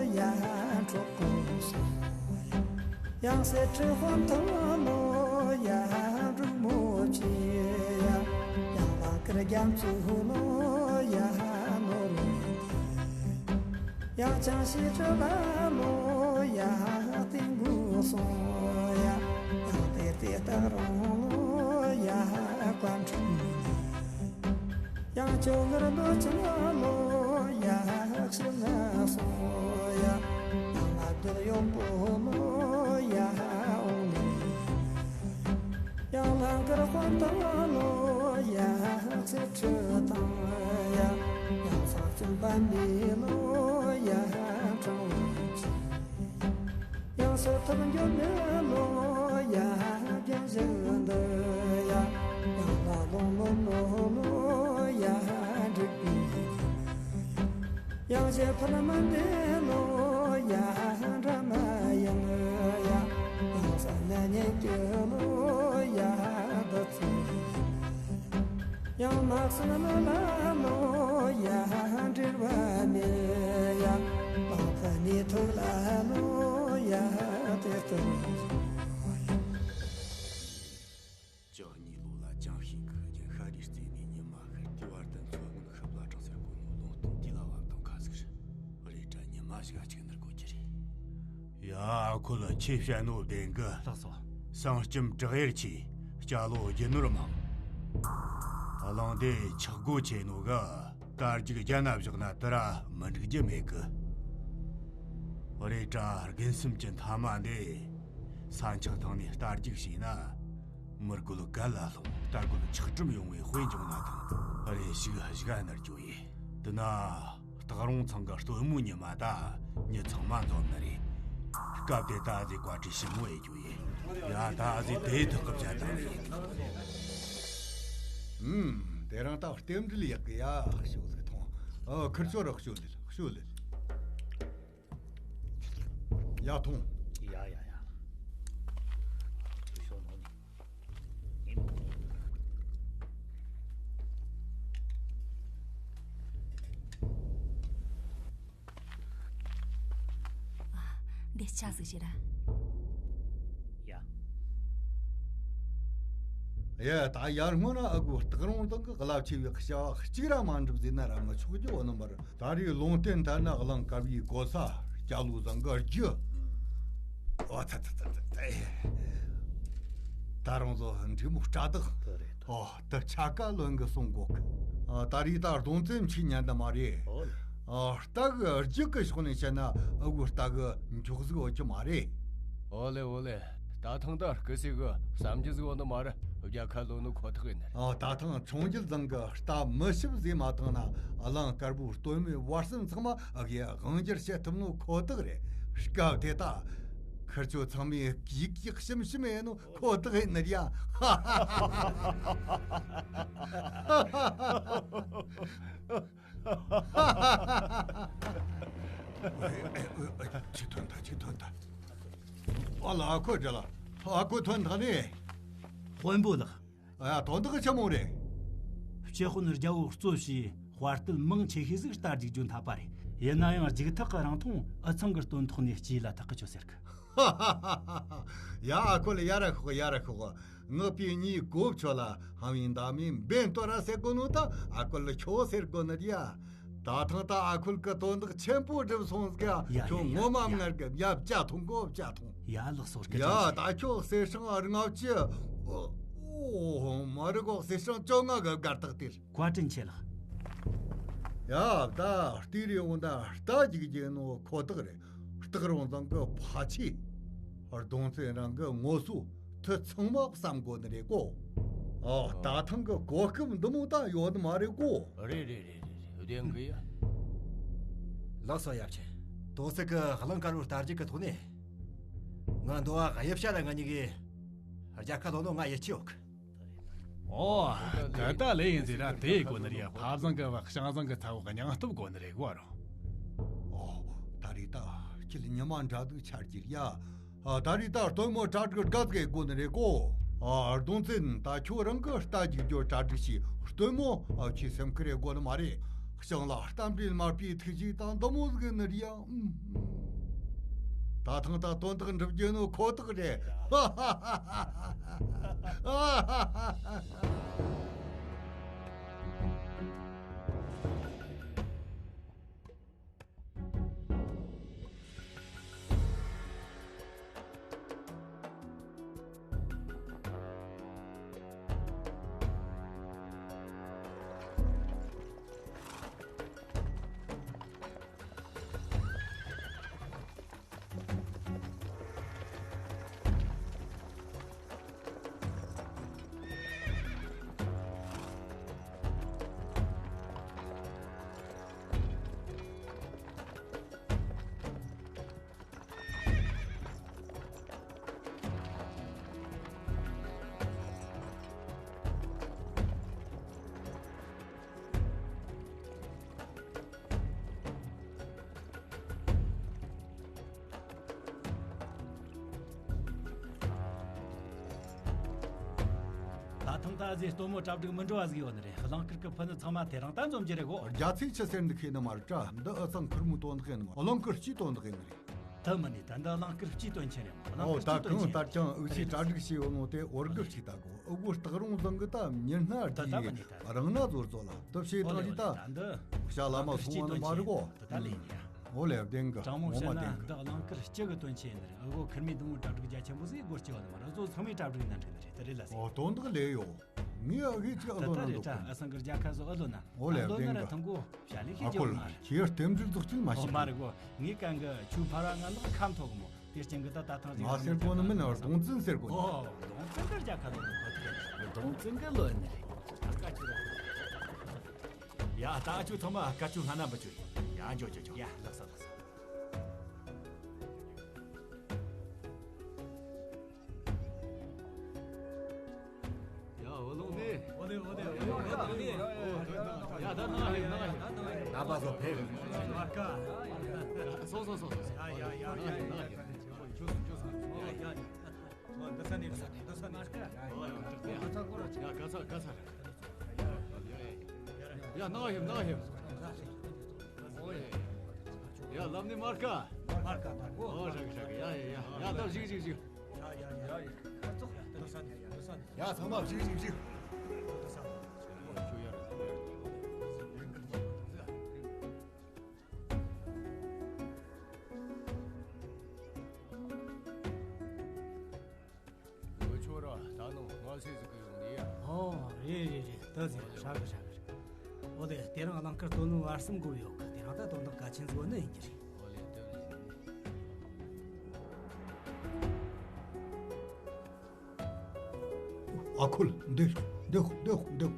ཡ་འཕྲོག་གོ་སོང་། ཡང་སེ་ཁྲི་དཔོན་ཐོ་ལོ་ཡ་འབྲུག་མོ་ཆེ་ཡ། ཡང་ལང་དཀར་རྒྱ་མཚོ་ལོ་ཡ་ནོར་བུ། ཡང་ཅང་ཤེས་ཁྲི་ལ་ལོ་ཡ་སྟེང་དགུ་སོང་ཡ། ཡང་དེ་དེ་སྟག་རོང་ལོ་ཡ་བཀའ་འཁྲུལ། ཡང་ཅོ་ངར་ལོ་ཅང་ལོ་ཡ་ཤི་ལ་སོང་ཡ། ཡང་ང་དུ་ཡོང་པོ་ལོ་ཡ་འོང་ལེ། ཡང་ལང་དཀར་དཔོན་དང་ལོ་ཡ་ཚེ་ཁྲི་དང་ཡ། ཡང་ཚང་བཙུན་པ་མི་ལོ་ཡ་དྲང་བོ་ཅི། ཡང་སོ་ཐུབ་འགྱོ་མི་ལོ་ཡ་རྒྱན་བཞི་འདི་ཡ། ཡང་ལ་ལོང་ལོ་ལོ་ལོ་ཡ་འགྲིག་པའི། ཡང་ཞེ་ཕར་མ་འདི་ལོ་ཡ་འདྲ་མ་ཡང་ཡ། ཡང་ས་ན་ཉེ་ཀྱི་ལོ་ཡ་འདི་ཚོ། ཡང་མ་སང་ལ་ལ་ལོ་ཡ་འབྲེལ་བ་མེད་ཡ། ལང་ཚ་ནི་ཐུག་ལ་ལོ་ཡ་དེ་ལྟར། བཅུ་གཉིས་ལོ་ལ་ཅང་ཤེས་ཀྱི་རྒྱལ་ཤ་རིའི་རྩེ་ནས་ཉི་མ་ཤར་དུས་བར་དུ་མཚོ་སྔོན་ཤུབས་ལ་གྲང་སེར་གོ་ནོ་ལུང་སྟོན་དེ་ལ་བབ་དང་ཁ་ཟིག་རེད། རེད་དྲ་ཉི་མ་ཞིག་གཅིག་ནར་གོ་གི་རེད། ཡ། ཁོ་ལ་ཆེ་བཤད་ནོ་བདེན་གི། ལགས་སོ། སྲང་ལྕམ་བྲག་ཡར་ཆེ། སྐྱ་ལོ་རྒྱུ་ནོར་མང་། གླང་དེ་ཆག་སྒོ་ཆེ་ནོ་ག་ད་རྒྱུག་རྒྱ་ན་བཞག་ན་དེ་ར་མི་འགྲིག་རྒྱུ་མེད་གི། རེད་དྲ། རྒན་སེམས་ཀྱི་མཐའ་མ་འདི་ས་འཁྱག་ཐང་ནས་རྟ་རྒྱུག་བྱས་ན། མི་རྒོད་གད་ལ་ལྷུང་། རྟ་རྒོད་ཆག་གྲུམ་ཡོང་བའི་དཔེ་འཇོག་ན་ཐང་། རེད། ཞིག་གཞིག་ནར་རྒྱུ་ཡིན། དེ་ན་སྟག་རོང་ཚང་གི་སྟོན་མོ་ཉི་མ་ད་མྱི་ཚང་མ་འཛོམས་ནི་རེད། སྐབས་དེ་ད་ཟིག་བཀའ་དྲིན་ཞིབ་མོ་ཡེ་རྒྱུ་ཡིན། ཡ། ད་ཟིག་དེ་ཐག་གི་བྱ་དང་ལས། ཨུམ། དེ་རིང་ད་རྟེན་འབྲེལ་ཡག་གི་ཡ། ཤོད་ཟིག་ཐོང་། ཨ། ཁིར་ཆོ་ར་ཤོད་ལེ། ཤོད་ལེ། ཡ། ཐོང་། ཡ་ཡ་ཡ། ཤོད་ནོ་ནི། འདི་ཆ་ཟིག་ཞིག་ར། ཡ། ཡ། ད་ཡར་སྔོན་ན་ཨ་ཁུ་སྟག་རོང་ཚང་གི་རླབས་ཆེ་བའི་བྱ་བ་གཅིག་ར་མ་འགྲུབ་ཟེར་ན་ར་མི་ཆོག་རྒྱུ་བོ་ནི་མ་རེད། ད་རེས་ལུང་བསྟན་ལྟར་ན་གླིང་དཀར་པོའི་གོ་ས་སྐྱ་ལོ་ཚང་གི་རྒྱུ། ཨོ་ཚ་ཚ་ཚ་ཚ་ཚ། ད་རུང་བཟོ་འབྲི་མོ་སྐྲ་དག། དེ་རེད། ཨོ། དེ་ཆ་ཀ་ལོན་གི་གསུང་གོ་གི། ཨ། ད་རེས་ད་གདོང་བཙན་མཆིས་ཉན་ད་མ་རེད། ཨོ་ལེ། ཨ། རྟ་གི་རྒྱུག་གི་ཕྱོགས་ནས་བཤད་ན་ཨ་ཁུ་རྟ་གི་མགྱོགས་ཟིག་ཡོད་རྒྱུ་མ་རེད། ཨོ་ལེ་ཨོ་ལེ། རྟ་ཐང་ད་སྐུ་སྲས་གི་བསམ་རྒྱུ་ཟིག་ཡོད་ནི་མ་རེད། རྒྱལ་ཁ་ལོན་ནི་ཁོ་ཐག་ཡིན་ནི་རེད། ཨ། རྟ་ཐང་ཆུང་རྒྱུད་ཚང་གི་རྟ་མི་ཞིབ་ཟིག་མ་བཏང་ན་གླིང་དཀར་པོའི་སྟོན་མོའི་བར་གསེང་ཚང་མ་ཨ་གི་དབང་སྒྱུར་བྱེད་ཐུབ་ནོ་ཁོ་ཐག་རེད། སྐབས་དེ་ད་ཁིར་ཆོ་ཚང་མས་གིག་གིག་ཤིམ་ཤིམ་ཡིན་ནོ་ཁོ་ཐག་ཡིན་ནི་རེད་ཡ། ཨེ། ཨེ། ཨེ། ཨེ། ཅིག་ཐོན་ཐལ། ཅིག་ཐོན་ཐལ། ཨ་ལ། ཨ་ཁུ་འདྲ་ལ། ཨ་ཁུ་ཐོན་ཐལ་ནི། དཔོན་པོ་ལགས། ཨ། དོན་དག་ཆི་མོ་རེད། སྤྱི་དཔོན་རྒྱལ་པོ་གཙོ་བྱས་དཔའ་རྟུལ་མང་ཆེ་ཤོས་ཟིག་རྟ་རྒྱུག་རྒྱུ་འཐད་པ་རེད། ཡིན་ན་ཡང་རྒྱུག་ཐག་གི་རིང་ཐུང་འུ་ཚང་གི་སྟོན་ཐོག་ནས་སྐྱེས་ལ་ཐག་གི་ཆོད་ཟེར་གི། ཡ། ཨ་ཁུ་ལ་ཡར་ར་ཤོག། ཡར་ར་ཤོག། ངག་པའི་ཉིད་གོ་ཆོད་ལ་ཧང་བའི་འདབ་མའི་འབེན་སྟོར་ར་ཟེར་གོ་ནོ་ད་ཨ་ཁུ་ལ་ཁྱོ་ཟེར་གོ་ནི་རེད་ཡ། ད་ཐང་ད་ཨ་ཁུ་གི་དོན་དག་ཆེན་པོ་འགྲུབ་སོང་ཟིག་ཡ། ཡ། ཁྱོད་ཡ། ངོ་མ། ཡ། ངར་གི། ཡ། བཅའ་ཐོང་གོ། བཅའ་ཐོང་། ཡ། ལགས་སོ། སྐུ་ཡ། དྲིན་ཆེ། ད་ཁྱོད་གསེར་སྲང་ལྔ་བཅུ། ཨོ། མ་རེད་གོ། གསེར་སྲང་བཅོ་ལྔ་གི་སྒར་ཐག་སྟེར། བཀའ་དྲིན་ཆེ་ལགས། ཡ། ད་ལྟའི་རེ་འོང་ད་རྟ་རྒྱུག་རྒྱུ་ནོ་ཁོ་ཐག་རེད། སྟག་རོང་ཚང་གི་ཕ་ཆེ། གདོང་བཙན་རང་གི་ངོ་སོ། དེ་ཚང་མ་བསམ་དགོས་ནི་རེད་གོ། ཨ། ད་ཐང་གི་གོ་སྐབས་འདི་མོ་ད་ཡོད་ནི་མ་རེད་གོ། རེད་རེད་རེད་རེད། བདེན་གི་ཡ། ལགས་སོ། ཡབ་ཆེན། དོ་སི་གི་གླིང་དཀར་པོའི་རྟ་རྒྱུག་གི་ཐོག་ནས་ང་འདོ་བ་གཡུ་བྱ་ལ་ང་གཉིས་ཀྱིས་རྒྱལ་ཁ་ལོན་ནོ་ང་ཡིད་ཆེས་ཡོད་གི། ཨོ། ད་ལྟ་ལས་ཡིན་ཟེར་ར་དེ་དགོས་ནི་རེད། ཕ་བཟང་གི་བ་ཤང་བཟང་གི་ཚ་བོ་སྙིང་སྟོབས་དགོས་ནི་རེད་གོ་རོ། ཨོ། ད་རེས་ད་ཁྱེད་ཉི་མ་འདྲ་འདུག་ཆར་གྱིར་ཡ། ཨ། ད་རེས་ད་སྟོན་མོ་གྲ་སྒྲིག་དགའ་ཟིག་དགོས་ནི་རེད་གོ། ཨ། གདོང་བཙན། ད་ཁྱོད་རང་གི་རྟ་རྒྱུག་རྒྱུ་གྲ་སྒྲིག་བྱས། སྟོན་མོ། ཨ། ཁྱེད་སེམས་ཁུར་རེ་དགོས་ནི་མ་རེད། ཤང་ལ་རྟ་མགྲིན་དམར་པོའི་ཐུགས་རྗེ་དང་འདི་མོ་ཟིག་ནི་རེད་ཡ། ཨུམ། ད་ཐང་ད་དོན་དག་འགྲུབ་རྒྱུ་ནི་ཁོ་ཐག་རེད། ད་ཐང་ད་ཟེ་སྟོན་མོ་གྲ་སྒྲིག་མི་འགྲོ་བ་ཟིག་ཡོད་ནི་རེད། གླིང་དཀར་གི་ཕུ་ནུ་ཚང་མ་དེ་རིང་ད་འཛོམས་རྒྱུ་རེད་གོ། རྒྱ་ཚིག་ཆི་ཟེར་འདུག་ཤེས་ནི་མ་རེད་དྲ། འདི་ཨུ་ཚང་ཁུར་མོའི་དོན་དག་ཡིན་ནི་མ། གླིང་དཀར་སྤྱིའི་དོན་དག་ཡིན་ནི་རེད། ད་མིན་ནི་ད་འདི་གླིང་དཀར་སྤྱིའི་དོན་ཆེན་རེད་མོ། གླིང་ཨོ། དཀར་ད་སྤྱིའི་དོན་གང་ཆེན་ལྟར་ཀྱང་འུ་ཆོས་གྲ་སྒྲིག་བྱས་ཡོད་ནོ་དེ་འོར་གི་ཞིག་ད་གོ། ཨུ་གོ་སྟག་རོང་བཟང་གི་ད་མྱི་སྣ་ད་ད་མིན་ནི་ད། རང་ན་ཟོར་ཟོ་ལ་དུ་བྱེད་ཨོ་ཐང་ལེ་ཞིག་ད། ཨོ་ལེ། ད་འདི་ཤ་ལ་མ་གླིང་དཀར་སྤྱིའི་སོང་བ་ནི་མ་རེད་གོ། དོན་ཆེན་ད་ད་ལེ་ཡིན་ཡ། འོ་ལེ། བདེན་གི། དྲང་མོ་ངོ་མ་བཤད་ན་བདེན་གི། འདི་གླིང་དཀར་སྤྱི་གི་དོན་ཆེན་ཡིན་ནི་རེད། ཨུ་གོ་ཁུར་མི་དུང་མོ་གྲ་སྒྲིག་རྒྱ་ཆེན་པོ་ཟིག་སྒོ་སྐྱེ་བ་ནི་མ་རེད། གཙོ་ཚང་མས་གྲ་སྒྲིག་ནན་འཁྲི་ནི་རེད། དེ་རེད་ལ་ཟེར། ཨོ་དོན་དག་ལས་ཡོད། ངས་ཨ་གི་ཅི་ཨ་ལོ་ན་འདུག་གི། ཨ་སང་གི་རྒྱལ་ཁ་བཟོ་ཨ་ལོ་ན། ཨོ་ལེ། ཨ་ལོ་ན་བདེན་ར་གི། ཐང་གོ་བྱ་ལས་ཨ་ཤེས་ཁོ་རྒྱུ་ལ་མ་རེད། ཁྱེད་རྟེན་འབྲེལ་རྫོགས་ཅིག་མ་ཨོ་ཤེས་མ་གི། རེད་གོ། ངས་གང་གི་ཆུ་ཕ་ར་ང་ལག་ཁམ་ཐོག་གི་མོ། དེ་རྐྱེན་གི་ད་ད་ཐང་ཟིག་ང་ཟེར་གོ་ནི་མིན་ན། གདོང་བཙན་ཟེར་གོ་ནི། ཨོ་གདོང་བཙན་གི་རྒྱལ་ཁ་ལོ་ནི་ཁོ་ཐག་རེད། གདོང་བཙན་གི་ལོ་ནི་རེད། ཨ་ཀ་ཆུ་ར། ཡ་ད་ཨ་ཆུ་ཚང་མ་ཨ་ཀ་ཆུ་སྔ་ན་འབུད་ཆུ། ཡ་འཇོ་འཇོ་འཇོ། ཡ་ལགས་སོ་ལགས་སོ། ཡ་འོ་ལོང་ནི། འོ་ལེ་འོ་ལེ་འོ་ལེ་འོ་ལེ། ཡ་ད་ནང་ཡིན་ནང་ཡིན། ད་པ་སོ་ཕེབས། མར་ཀ། སོང་སོང་སོང་སོང་། ཡ་ཡ་ཡ་ཡ། ནང་ཡིན་ནང་ཡིན། ཁྱོད་སོང་ཁྱོད་སོང་། ཡ་ཡ་ཡ། འདི་ས་ནས་འདི་ས་ནས། ཡ་ག་ས་ག་ས། ཡ་ནང་ཡིན་ནང་ཡིན། ཡ་ལམ་ནས་མར་ཀ། མར་ཀ་མར་ཀ། ཨོ་ཧྲ་གི་ཧྲ་གི། ཡ་ཡ་ཡ། ཡ་ད་བཞུགས་བཞུགས་བཞུགས། ཡ་ཡ་ཡ། ཡ་ཚང་མ་བཞུགས་བཞུགས་བཞུགས། ལོ་ཆོ་ར་ད་ནང་ང་སེ་ཟིག་གི་ཡོང་ནི་ཡ། ཨོ་རེད་རེད་རེད། ད་ཟིག་ཧྲ་གི་ཧྲ་གི་རེད། ཨོ་ལེ། དེ་རིང་གླིང་དཀར་སྟོད་ལུང་བར་གསུམ་དགོས་ཡོད་གི། དེ་རིང་ད་དོན་དག་གལ་ཆེན་ཟིག་ནི་ཡིན་གྱི་རེད། ཨོ་ལེ་ལྟོས་ལེ། ཨ་ཁུལ་འདི་འདི་འདི་འདི།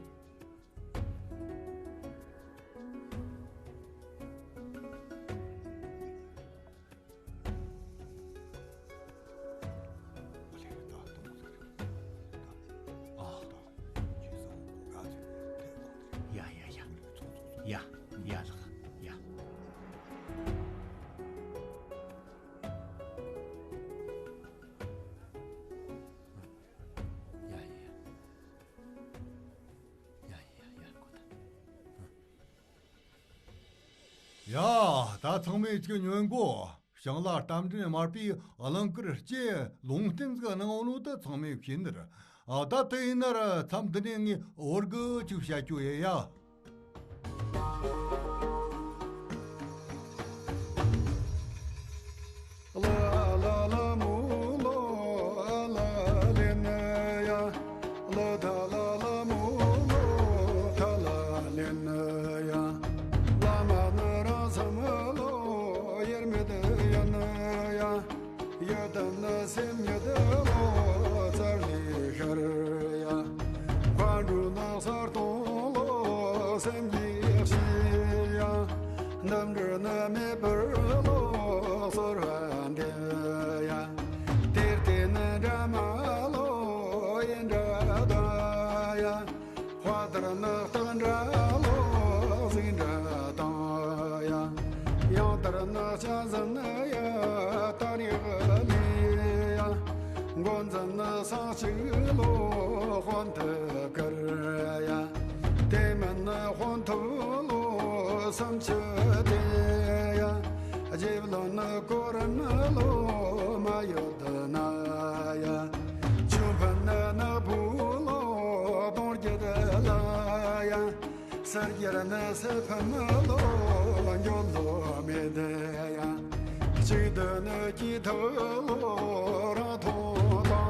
ཡ་ཡ་ཡ། ཡ་ཡ་ལགས། ཡ། ཡ་ཡ་ཡ། ཡ་ཡ་ཡ། ཡ། ད་ཚང་མས་ཅིག་ཉོན་གོ། ཞིང་ལ་རྟ་མགྲིན་དམར་པོས་གླིང་དཀར་སྤྱི་ལུང་བསྟན་ཟིག་གནང་ནོ་དེ་ཚང་མས་ཤེས་ནི་རེད། ཨ་ད་དེ་ཡིན་ན་ར་མཚམས་འདི་ནས་ངས་འོར་གི་ཅིག་བཤད་རྒྱུ་ཡིན་ཡ། ལ་ལ་ལ་མོ་ལོ་ཨ་ལ་ལེ་ན་ཡ། ལ་ད་ལ་ལ་མོ་ལོ་ཐ་ལ་ལེ་ན་ཡ། བླ་མ་ནི་རང་སམ་ལོ་དབྱེར་མེད་ཡིན་ན་ཡ། ཡི་དམ་ནི་སེམས་ཉིད་ལོ་རྩ་ལས་ཤར་ཡ། མཁའ་འགྲོ་ནི་གསལ་སྟོང་ལོ་སེམས་ཀྱི་ཕྱི་ཡ། འདི་འདྲ་ནི་མེད་པར་ལོ་གསོལ་བ་འདེབས་ཡ། དེར་བརྟེན་ནི་དྲ་མ་ལོ་ཡི་འདྲ་དང་ཡ། དཔའ་དར་ནག་སྟག་འདྲ་ལོ་གཟིག་འདྲ་དང་ཡ། ཡང་དར་ནག་ལྕགས་ཟམ་ཡ་སྟག་རིག་ལི་ཡ། མགོ་འཛིན་ནི་སྲང་གཅིག་ལོ་དཔོན་ཐུ་ཀར་ཡ། དེ་མིན་ནི་དཔོན་ཐུ་ལོ་སུམ་ཅུ་དེ་ཡ། རྗེ་བློན་ནི་གོ་རིམ་ལོ་མ་ཡོད་ན་ཡ། ཆོས་འཕེལ་ནི་ནག་པོ་ལོ་གདོང་བརྒྱད་ལ་ཡ། ས་རྒྱལ་ནི་སེ་ཕམ་ལོ་འགྱོ་ལོ་མེད་ཡ། གཅིག་སྡུད་ནི་སྐྱིད་ཐོག་ལོ་རང་མཐོང་དང་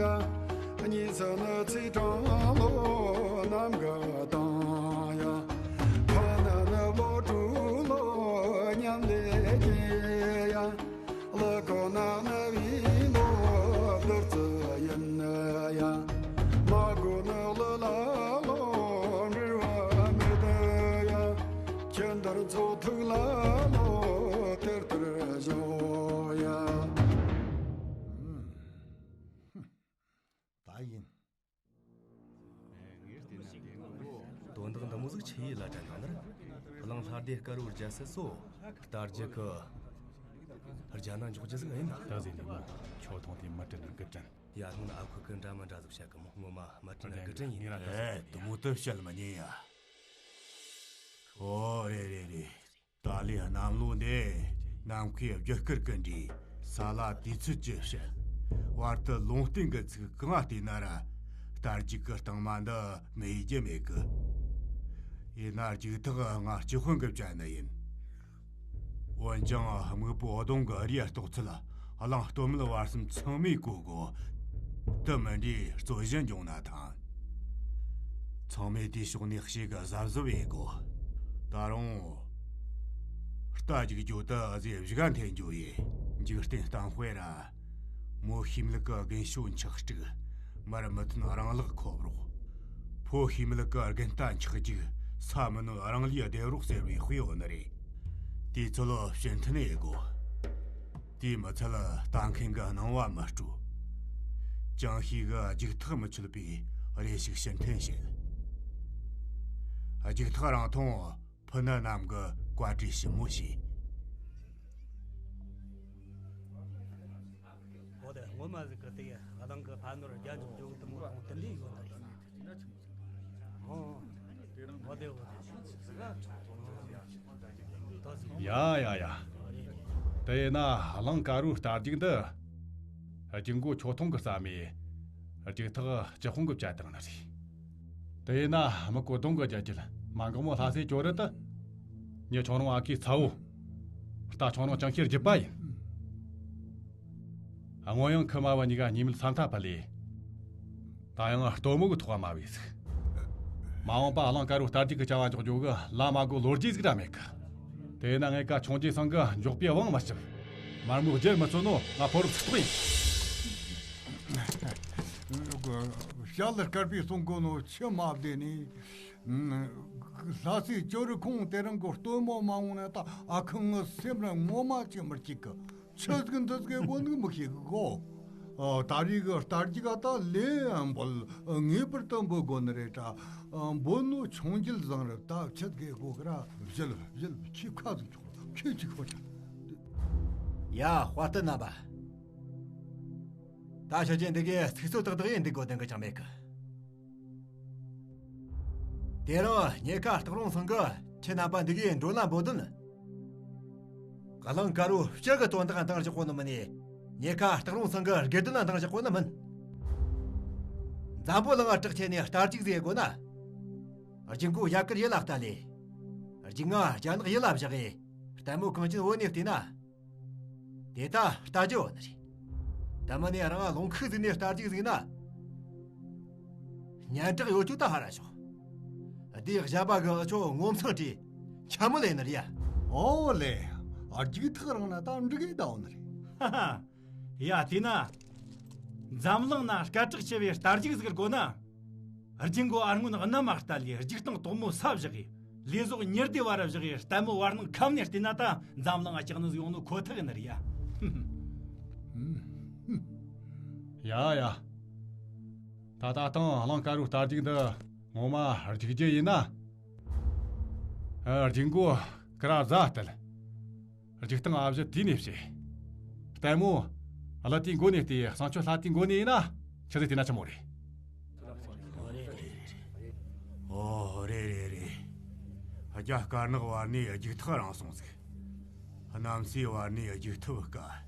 ཡ། གཉིས་སུ་ནི་ཚེས་གྲངས་ལོ་ནམ་ག་དང་ཡ། ཕ་ན་ནི་ལོ་དྲུག་ལོ་མཉམ་ལས་ཀྱི་ཡ། ལ་གོ་ན་ན་བི་ལོ་བདུད་རྩི་ཡིན་ཡ། མ་གོ་ན་ལ་ལ་ལོ་འབྲེལ་བ་མེད་ཡ། ཁྱེད་འདིར་ཚོགས་ཐུག་ལ་ལོ་དེར་དེར་བཞོ་ཡ། ད་ཡིན། དོན་དག་འདི་མོ་ཟིག་ཆི་ཡི་ལ་དྲན་ན་ནི། གླིང་ལྷ་སྡེ་དཀར་བོའི་རྒྱལ་སྲིད་སོ། རྟ་རྒྱུག་གི་རྒྱ་ནག་འཇོག་རྒྱུ་ཟིག་ཡིན་ད། ད་ཟེར་ནི་མོ། ཁྱོད་མཐོང་དེ་མི་དྲན་ན་གི་དྲན། ཡ་ཧུང་ཨ་ཁུ་གི་འདྲ་མི་འདྲ་ཟིག་བཤད་གི་མོ། ངོ་མ་མི་དྲན་ན་གི་དྲན་ཡིན། ཨེ་དུ་མོ་དུ་བཤད་མི་ཉན་ཡ། ཨོ་རེད་རེད་རེད། ཏཱ་ལའི་གནམ་ལོ་འདི་ནམ་མཁའི་རྒྱུ་སྐར་གི་འདྲའི་ས་ལ་དུས་ཚོད་ཀྱི་ཕྱེད། བར་དུ་ལུང་བསྟན་གྱི་ཚིག་གང་བལྟས་ན་ར། རྟ་རྒྱུག་གི་རྟིང་མ་འདི་མེད་རྒྱུ་མེད་གི། ཡིན་ན་རྒྱུག་ཐག་ང་སྤྱི་དཔོན་གྱིས་བཅད་ནི་ཡིན། འོན་ཀྱང་སྨུག་པོ་ཨོ་དོང་གི་རིའི་ལྟོགས་ཚད་གླང་སྟོད་སྨད་བར་གསུམ་ཚང་མས་གོ་དགོས། དེ་མིན་དུས་རྩོད་གཞི་འབྱུང་ན་ཐང་། ཚང་མས་དེའི་ཕྱོགས་ནས་ཞིབ་གི་གཟབ་གཟབ་ཡེད་དགོས། ད་རུང་། རྟ་རྒྱུག་རྒྱུ་དེ་ཨ་ཟེ་བཞི་ག་འཐེན་རྒྱུ་ཡིན། འཇིག་རྟེན་གཏམ་དཔེ་ར། མོ་ཤི་མེད་གི་རྒན་ཤོས་འཁྱག་དཀྲུག་མར་མི་ཐོན་རང་ལག་ཁོབ་རོགས། ཕོ་ཤི་མེད་གི་རྒན་རྟ་འཁྱག་རྒྱུག་ས་མི་ནོན་རང་ལུས་བདེ་རོགས་ཟེར་བའི་དཔེ་ཡོད་ནི་རེད། དེ་ཚོ་ལ་ཕྱིར་འཐེན་ཡེད་དགོས། དེས་མི་ཚད་ལ་ལྟ་མཁན་གི་སྣང་བ་མི་སྤྲོད། ཅང་ཤིས་གི་རྒྱུག་ཐག་མི་ཆོད་པའི་རེ་ཞིག་ཕྱིར་འཐེན་བྱེད། རྒྱུག་ཐག་རིང་ཐུང་ཕུ་ནུ་རྣམས་ཀྱི་བཀའ་དྲིན་ཞིབ་མོ་བྱས། འོ་དེ་ངོ་མ་ཟིག་གི་དེ་གླིང་གི་ཕ་ནོར་རྒྱ་འཇོག་འཇོག་དུ་མོ་དང་དེ་འདྲས་ཡོད་ནི་རེད། ཨོ། འོ་དེ་འོ་དེ། ད་ཟིག་ཡ་ཡ་ཡ། དེ་ཡིན་ན་གླིང་དཀར་པོའི་རྟ་རྒྱུག་འདི། རྒྱུག་མགོ་ཁྱོ་ཐོང་གི་རྩ་མེད། རྒྱུག་ཐག་སྤྱི་དཔུང་གི་བཅད་བཏང་ནི་རེད། དེ་ཡིན་ན་མི་གོ་གདོང་གི་རྒྱ་ཁྱི་མ་འགག་མོ་ལྷ་སའི་ཇོ་རུ་དུ། ཉི་ཆུང་རུང་ཨ་ཁུའི་ཚ་བོ། རྟ་ཆུང་རུང་ཅང་ཤེས་རྒྱུད་པ་ཡིན། སྔོན་ཡང་ཁི་མ་བ་གཉིས་ཀ་གཉིས་མེད་ས་མཐའ་ཕུད་ལས། ད་ཡང་སྟོན་མོ་གི་ཐོག་མ་བས་ཟིག་མ་འོངས་པ་གླིང་དཀར་པོའི་རྟ་རྒྱུག་གི་བྱ་བ་འཇོག་རྒྱུ་གི་ལ་མ་གོ་ལོ་རྒྱུས་ཟིག་ར་མེད་གི། དེ་ན་ངེད་ཀ་ཆུང་ཆེ་ཚང་གི་མགྱོགས་པའི་དབང་མ་ཞིབ། མར་མོའི་རྒྱལ་མི་བརྩོན་ནོ་ང་ཕོ་རབ་ཚུགས་ཡིན། ཤ་ལ་དཀར་པོས་གསུང་གོ་ནོ་ཆི་མ་བདེ་ནི། ལྷ་སའི་ཇོ་རུ་ཁོང་དེ་རིང་གི་སྟོན་མོ་མ་འོང་ན་ད་ཨ་ཁུ་ངི་སེམས་ར་ངོ་མ་ཅི་མི་གཅིག་གི། ཆི་ཟིག་འདི་ཟིག་གོ་འདུག་མི་ཤེས་གི་གོ། ཨ། ད་རེས་གི་རྟ་རྒྱུག་ག་ད་ལས་འབོལ། ངེས་པར་དུ་འབོལ་དགོ་ནི་རེད་དྲ། འབོལ་ནོ་ཆུང་རྒྱལ་བཟང་རེད། ད་ཆི་ཟིག་གོ་གི་ར་བཞེལ་བཞེལ་ཁྱི་ཁ་ཟིག་ཆོག་ཁྱི་ཅིག་ཧོ་ཆ། ཡ། དཔའ་རྟུལ་རྣམ་པ། ད་ཤོད་ཀྱི་འདི་གའི་ཚིག་ཚོད་ཏག་ཏག་ཡིན་འདུག་གོ་དོན་གི་ཅང་མེད་གི། དེ་རིང་ཉེ་ཁ་སྟག་རོང་ཚང་གི་ཁྱེད་རྣམ་པ་འདི་གའི་མགྲོན་ལ་འབོད་དོན། གླིང་དཀར་པོའི་སྤྱི་གི་དོན་དག་འདང་རྒྱག་གོ་ནི་མིན་ནས། ཉེ་ཁ་སྟག་རོང་ཚང་གི་དགེ་འདུན་ལ་འདང་རྒྱག་གོ་ནི་མིན། འཛམ་བུ་གླིང་ང་གྲགས་ཆེ་ནས་རྟ་རྒྱུག་ཟེར་དགོ་ན། རྒྱུག་མགོ་ཡ་གར་ཡུལ་ལ་ལྟ་ལས། རྒྱུག་ང་རྒྱ་ནག་ཡུལ་ལ་བཞག་གི། ལྟད་མོ་གངས་ཅན་བོད་ནས་བལྟས་ན། དེ་ད་ལྟ་རྒྱུ་བ་ནི་རེད། ད་མ་ནས་རང་ལུང་ཁུག་ཟིག་ནས་རྟ་རྒྱུག་ཟིག་ན། སྙན་གྲགས་ཡོད་རྒྱུ་ད་ཧ་ར་ཞོག་དེ་བཞག་པ་གི་ཨ་ཆོ་ངོ་མཚང་བྲིས་འཁྱམ་མོ་ལས་ནི་རེད་ཡ། ཨོ་ལེ། ཨ་རྒྱུག་ཐག་རིང་ན་ད་འགྲིག་གི་ད་བ་ནི་རེད། ཧ་ཧ། ཡ་དེ་ན། འཛམ་གླིང་ན་སྐད་གྲགས་ཆེ་བའི་རྟ་རྒྱུག་ཟིག་དགོ་ན། རྒྱུག་མགོ་ཨ་སྔོན་གནམ་མ་ལྟ་ལས་རྒྱུག་སྟངས་དོག་མོ་ས་བཞག་གི། ལས་ཟོག་ཉི་ཟླའི་བར་བཞག་གི། ལྟད་མོ་བར་སྣང་ཁམས་ནས་བལྟས་ན་ད་འཛམ་གླིང་ང་སྐྲག་ནི་ཟིག་ཡོང་ནོ་ཁོ་ཐག་ཡིན་ནི་རེད་ཡ། ཡ་ཡ། ད་ད་ཐེངས་གླིང་དཀར་པོའི་རྟ་རྒྱུག་འདི་ངོ་མ་རྒྱུག་རྒྱུ་ཡིན་ན། ཨ། རྒྱུག་མགོ་ཀི་ར་རྫ་བསྟད། རྒྱུག་སྟངས་ཨ་བཞི་དུས་ནས་བྱེད། ལྟད་མོ་ཀླུ་དེའི་མགོ་ནས་བལྟས། བསང་མཆོད་ལྷ་དེའི་མགོ་ནས་ཡིན་ན་ཆི་ཟིག་བལྟས་ན་ཆི་མོ་རེད། ཨོ་རེད་རེད་རེད། རྒྱ་དཀར་ནག་བར་ནས་རྒྱུག་ཐག་རིང་སོང་ཟིག་གནམ་སའི་བར་ནས་རྒྱུག་ཐུབ་དཀའ།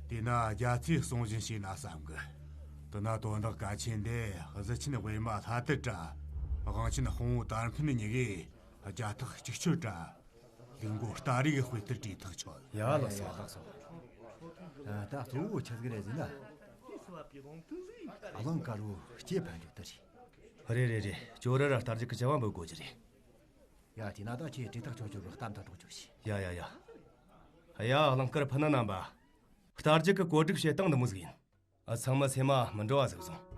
དེས་ན་རྒྱ་ཚོས་གསུང་བཞིན་བྱས་ན་བསམ་གི། དེ་ན་དོན་དག་གལ་ཆེན་འདི་གཟི་ཆེན་དབུས་མ་ལྷ་དར་དྲ། དབང་ཆེན་དཔུང་བོ་དར་འཕེན་གཉིས་ཀས་རྒྱ་ཐག་གཅིག་ཆོད་དྲ། ལུག་མགོ་རྟ་རིགས་དཔེ་ལྟར་བྲིས་ཐག་ཆོད། ཡ་ལགས་སོ། ལགས་སོ། ཨ། ད་གཙོ་བོ་ཆི་ཟིག་རེད་ཟེར་ན། གླིང་དཀར་པོའི་སྐྱེས་ཕན་རྒྱུ་དེ་རེད། རེད་རེད་རེད། ཇོ་རུ་ར་རྟ་རྒྱུག་གི་བྱ་བ་འབུལ་དགོས་རྒྱུ་རེད། ཡ་དེས་ན་ད་ཁྱེད་དྲིལ་ཐག་ཆོད་ཆོད་གི་གཏམ་དང་འགྲོ་རྒྱུ་བྱོས། ཡ་ཡ་ཡ། ཡ་གླིང་དཀར་ཕུ་ནུ་རྣམ་པ། རྟ་རྒྱུག་གི་བཀོད་སྒྲིག་བྱེད་སྟངས་འདི་མོ་ཟིག་ཡིན། ཨ། ཚང་མ་སེམས་མ་མི་འགྲོ་བ་ཟིག་བཟུང་།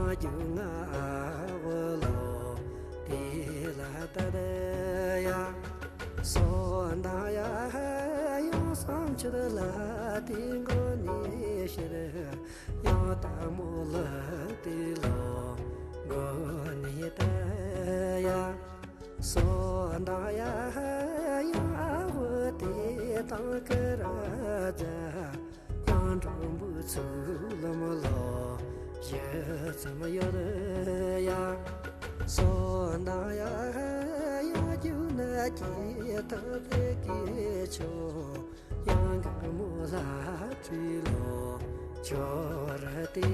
རྒྱུ་ང་བོ་ལོ། དེ་ལ་ད་ལྟ་ཡ། སོ་མདའ་ཡ་ཡང་བསམ་ཆུ་ལ་དེ་མགོ་ནས་ཤར། ཡང་ལྟད་མོ་ལ་དེ་ལོ་མགོ་ནས་ད་ཡ། སོ་མདའ་ཡ་ཡང་ཨ་བོ་དེ་དང་ཀ་ར་ཛ། ཡང་འགྲོན་པོ་ཚུགས་ལམ་ལོ་ཞིག་ཙམ་ཡོད་ཡ། སོ་མདའ་ཡ་ཡང་རྒྱུག་ན་སྐྱིད་ཐག་རེ་གི་ཆོ། ཡང་གི་མོ་ལ་བྲིས་ལོ་ཆོ་ར་དེ་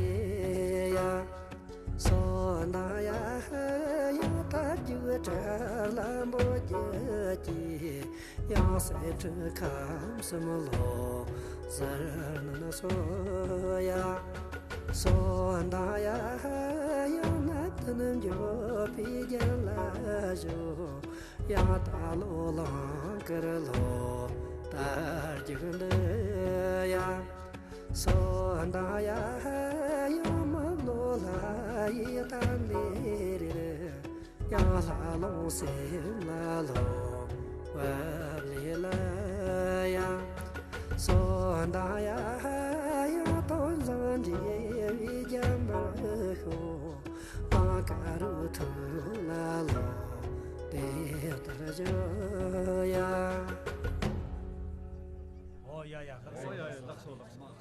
ཡ། སོ་མདའ་ཡ་ཡང་ཐབས་རྒྱུག་བྲལ་ལམ་པོ་རྒྱུག་གི། ཡང་སེ་ཁྲི་ཁམས་སུམ་ལོ་ཟེར་ན་ན་སོ་ཡ། སོ་མདའ་ཡ་ཡང་ན་དུ་ནམ་འགྱོ་པི་རྒྱ་ལ་ཞོ། ཡང་ད་ལོ་ལང་ཀར་ལོ་དར་རྒྱུག་འདི་ཡ། སོ་མདའ་ཡ་ཡང་མ་ལོ་ལ་ཡི་ད་ནི་རེ། ཡང་ལྷ་ལོང་སེམས་ལ་ལོ་བབ་ལེ་ལ་ཡ། སོ་མདའ་ཡ་ཡང་དོན་བཟང་འདྲེ་བའི་རྒྱ་མར་ཤོ། ཏང་ཀ་རུ་ཐུ་ལ་ལོ་དེ་ལྟར་བྱོས་ཡ། ཨོ་ཡ་ཡ། ལགས་སོ་ཡ་ཡ། ལགས་སོ་ལགས་སོ།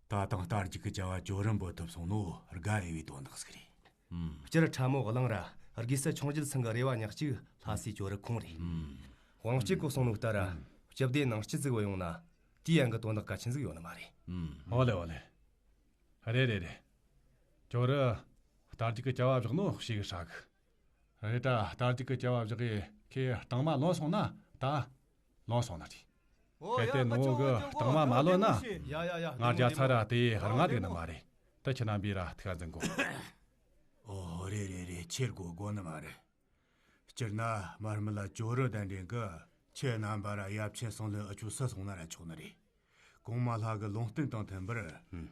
ད་དང་རྟ་རྒྱུག་གི་བྱ་བ་ཇོ་རི་འབོད་ཐུབ་སོང་ནོ་དགའ་འོས་པའི་དོན་དག་ཟིག་རེད། ཨུམ། སྤྱིར་ཕྲ་མོ་གླིང་ར་དགེ་སྲིད་ཆུང་བརྒྱུད་ཚང་གི་རེ་བ་ཉག་གཅིག་ལྷ་སའི་ཇོ་རི་ཁོང་རེད། ཨུམ། དབང་སྐྱིད་ཀོ་གསུང་ནོ་ལྟར་ར་སྤྱི་བདེ་ནང་སྐྱིད་ཟིག་བུད་ཡོང་ན་དེའི་ཡན་གི་དོན་དག་གལ་ཆེན་ཟིག་ཡོད་ནི་མ་རེད། ཨུམ། ཨོ་ལེ་ཨོ་ལེ། རེད་རེད་རེད། ཇོ་རི་རྟ་རྒྱུག་གི་བྱ་བ་བཞག་ནོ་ཞེ་གི་ཧྲ་གི། རེད་ད་རྟ་རྒྱུག་གི་བྱ་བ་བཞག་གི་ཁོས་རྟིང་མ་ལོན་སོང་ན་ད་ལོན་སོང་ནི་རེད། གལ་ཏེ་ནོ་གི་རྟིང་མ་མ་ལོན་ན་ང་རྒྱ་ཚ་ར་དེ་རང་ང་དེ་ནི་མ་རེད། ད་ཁྱེད་རྣམ་པས་ར་ཐུགས་འཛིན་དགོས། ཨོ་རེད་རེད་རེད། ཁྱེད་དགོས་དགོས་ནི་མ་རེད། སྤྱིར་ན་མར་མི་ལ་ཇོ་རི་གདན་འདྲེན་གི་ཁྱེད་རྣམ་པ་ར་ཡབ་ཆེན་སང་ལོའི་ཨ་ཆོ་སུ་སོང་ན་ར་ཆོག་ནི་རེད། གོང་མ་ལྷ་གི་ལུང་བསྟན་དང་མཐུན་པར། ཧུམ།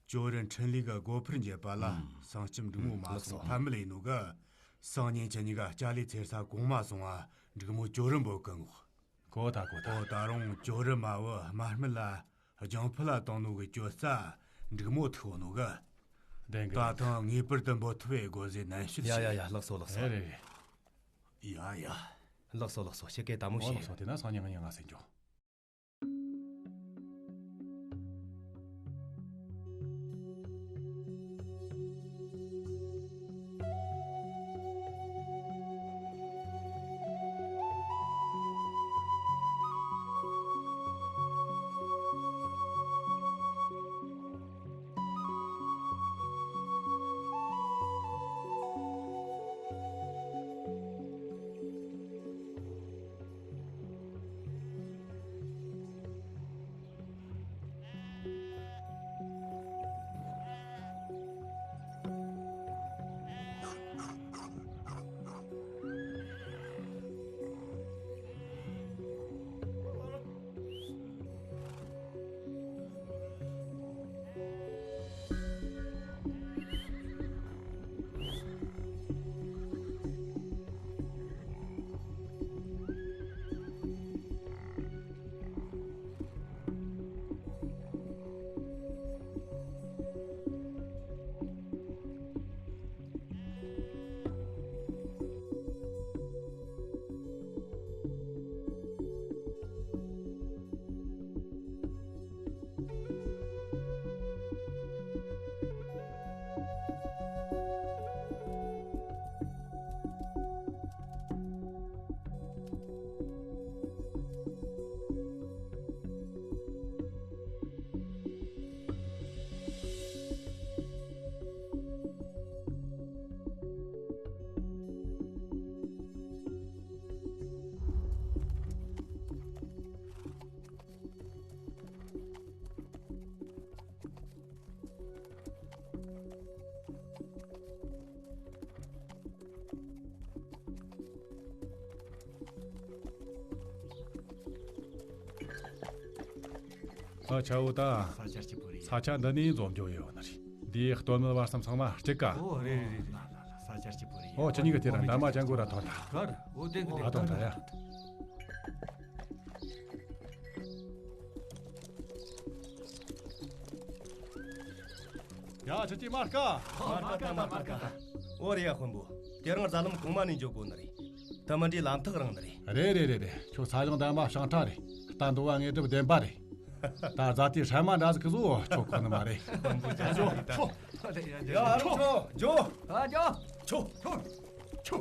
ཇོ་རི་འཕྲིན་ལས་གི་སྒོ་འཕར་འབྱེད་པ་ལ། ཧུམ། སེང་ལྕམ་འབྲི་མོ་མ་ལགས་སོ། སོང་ཐབས་མེད་ཡིན་ནོ་གི། སང་ཉིན་ཁྱེད་གཉིས་ཀ་ལྕགས་ལི་ཚེར་ས་གོང་མ་སོང་བ་འབྲི་མོ་ཇོ་རི་འབོད་གི་ངོ་། གོ་ཐལ་གོ་ཐལ། ཨོ་ད་རུང་ཇོ་རི་མ་བུ་མར་མི་ལ་རྒྱང་ཕུ་ལ་བཏང་ནོ་གི་གྱོད་རྩ་འབྲི་མོ་ཐུག་ནོ་གི། བདེན་གི། ད་ཐེངས་ངེས་པར་དུ་འབོད་ཐུབ་པའི་དགོས་ཟེར་ནན་བཤད་བྱས། ཡ་ཡ་ཡ། ལགས་སོ་ལགས་སོ། ཨེ་རེད་རེད། ཡ་ཡ། ལགས་སོ་ལགས་སོ། ཁྱེད་ཀས་ལྟད་མོ་ཨོ་བྱོས། ལགས་སོ། དེ་ན་སང་ཉིན་ང་ཉིན་ང་སེ་འགྱོ། ཨ་ཆའོ་ད། ས་ཆ་སྐྱིད་པོ་རེད། ས་ཆ་འདི་ནས་འཛོམས་རྒྱུ་ཡོད་ནི་རེད། འདིའི་སྟོད་སྨད་བར་གསུམ་ཚང་མ་གཅིག་ག་ཨོ་རེད་རེད་རེད། ལ་ལ་ལ་ས་ཆ་སྐྱིད་པོ་རེད། ཨོ་ཁྱེད་གཉིས་ཀྱི་དེ་རིང་འདབ་མ་ཅན་གོ་ར་ཐོན་ད། གར་ཨོ་དེ་གི་དེ་ཨ་ཐོན་ད་ཡ། ཡ་ཁྱེད་ཀྱིས་མར་དཀའ། མར་དཀའ་ད་མར་དཀའ་ད། ཨོ་རེད་ཡ་དཔོན་པོ། དེ་རིང་རྫ་ལམ་གོང་མ་ནས་འགྱོ་དགོ་ནི་རེད། ད་མི་འདྲའི་ལམ་ཐག་རིང་ནི་རེད། རེད་རེད་རེད་རེད། ཁྱོད་ས་ཡོང་འདབ་མ་ཤང་ཁྲ་རེད། རྟ་འདོ་བ་ངེས་སྒྲུབ་བདེན་པ་རེད། ད་རྫ་དེ་སྲན་མ་འདྲ་ཟིག་གི་བཟོ་ཆོག་ཁོ་ནི་མ་རེད། ཡ་ཨ་རོགས་ཚོ་འགྱོ། ཨ་འགྱོ། ཆོ། ཆོ།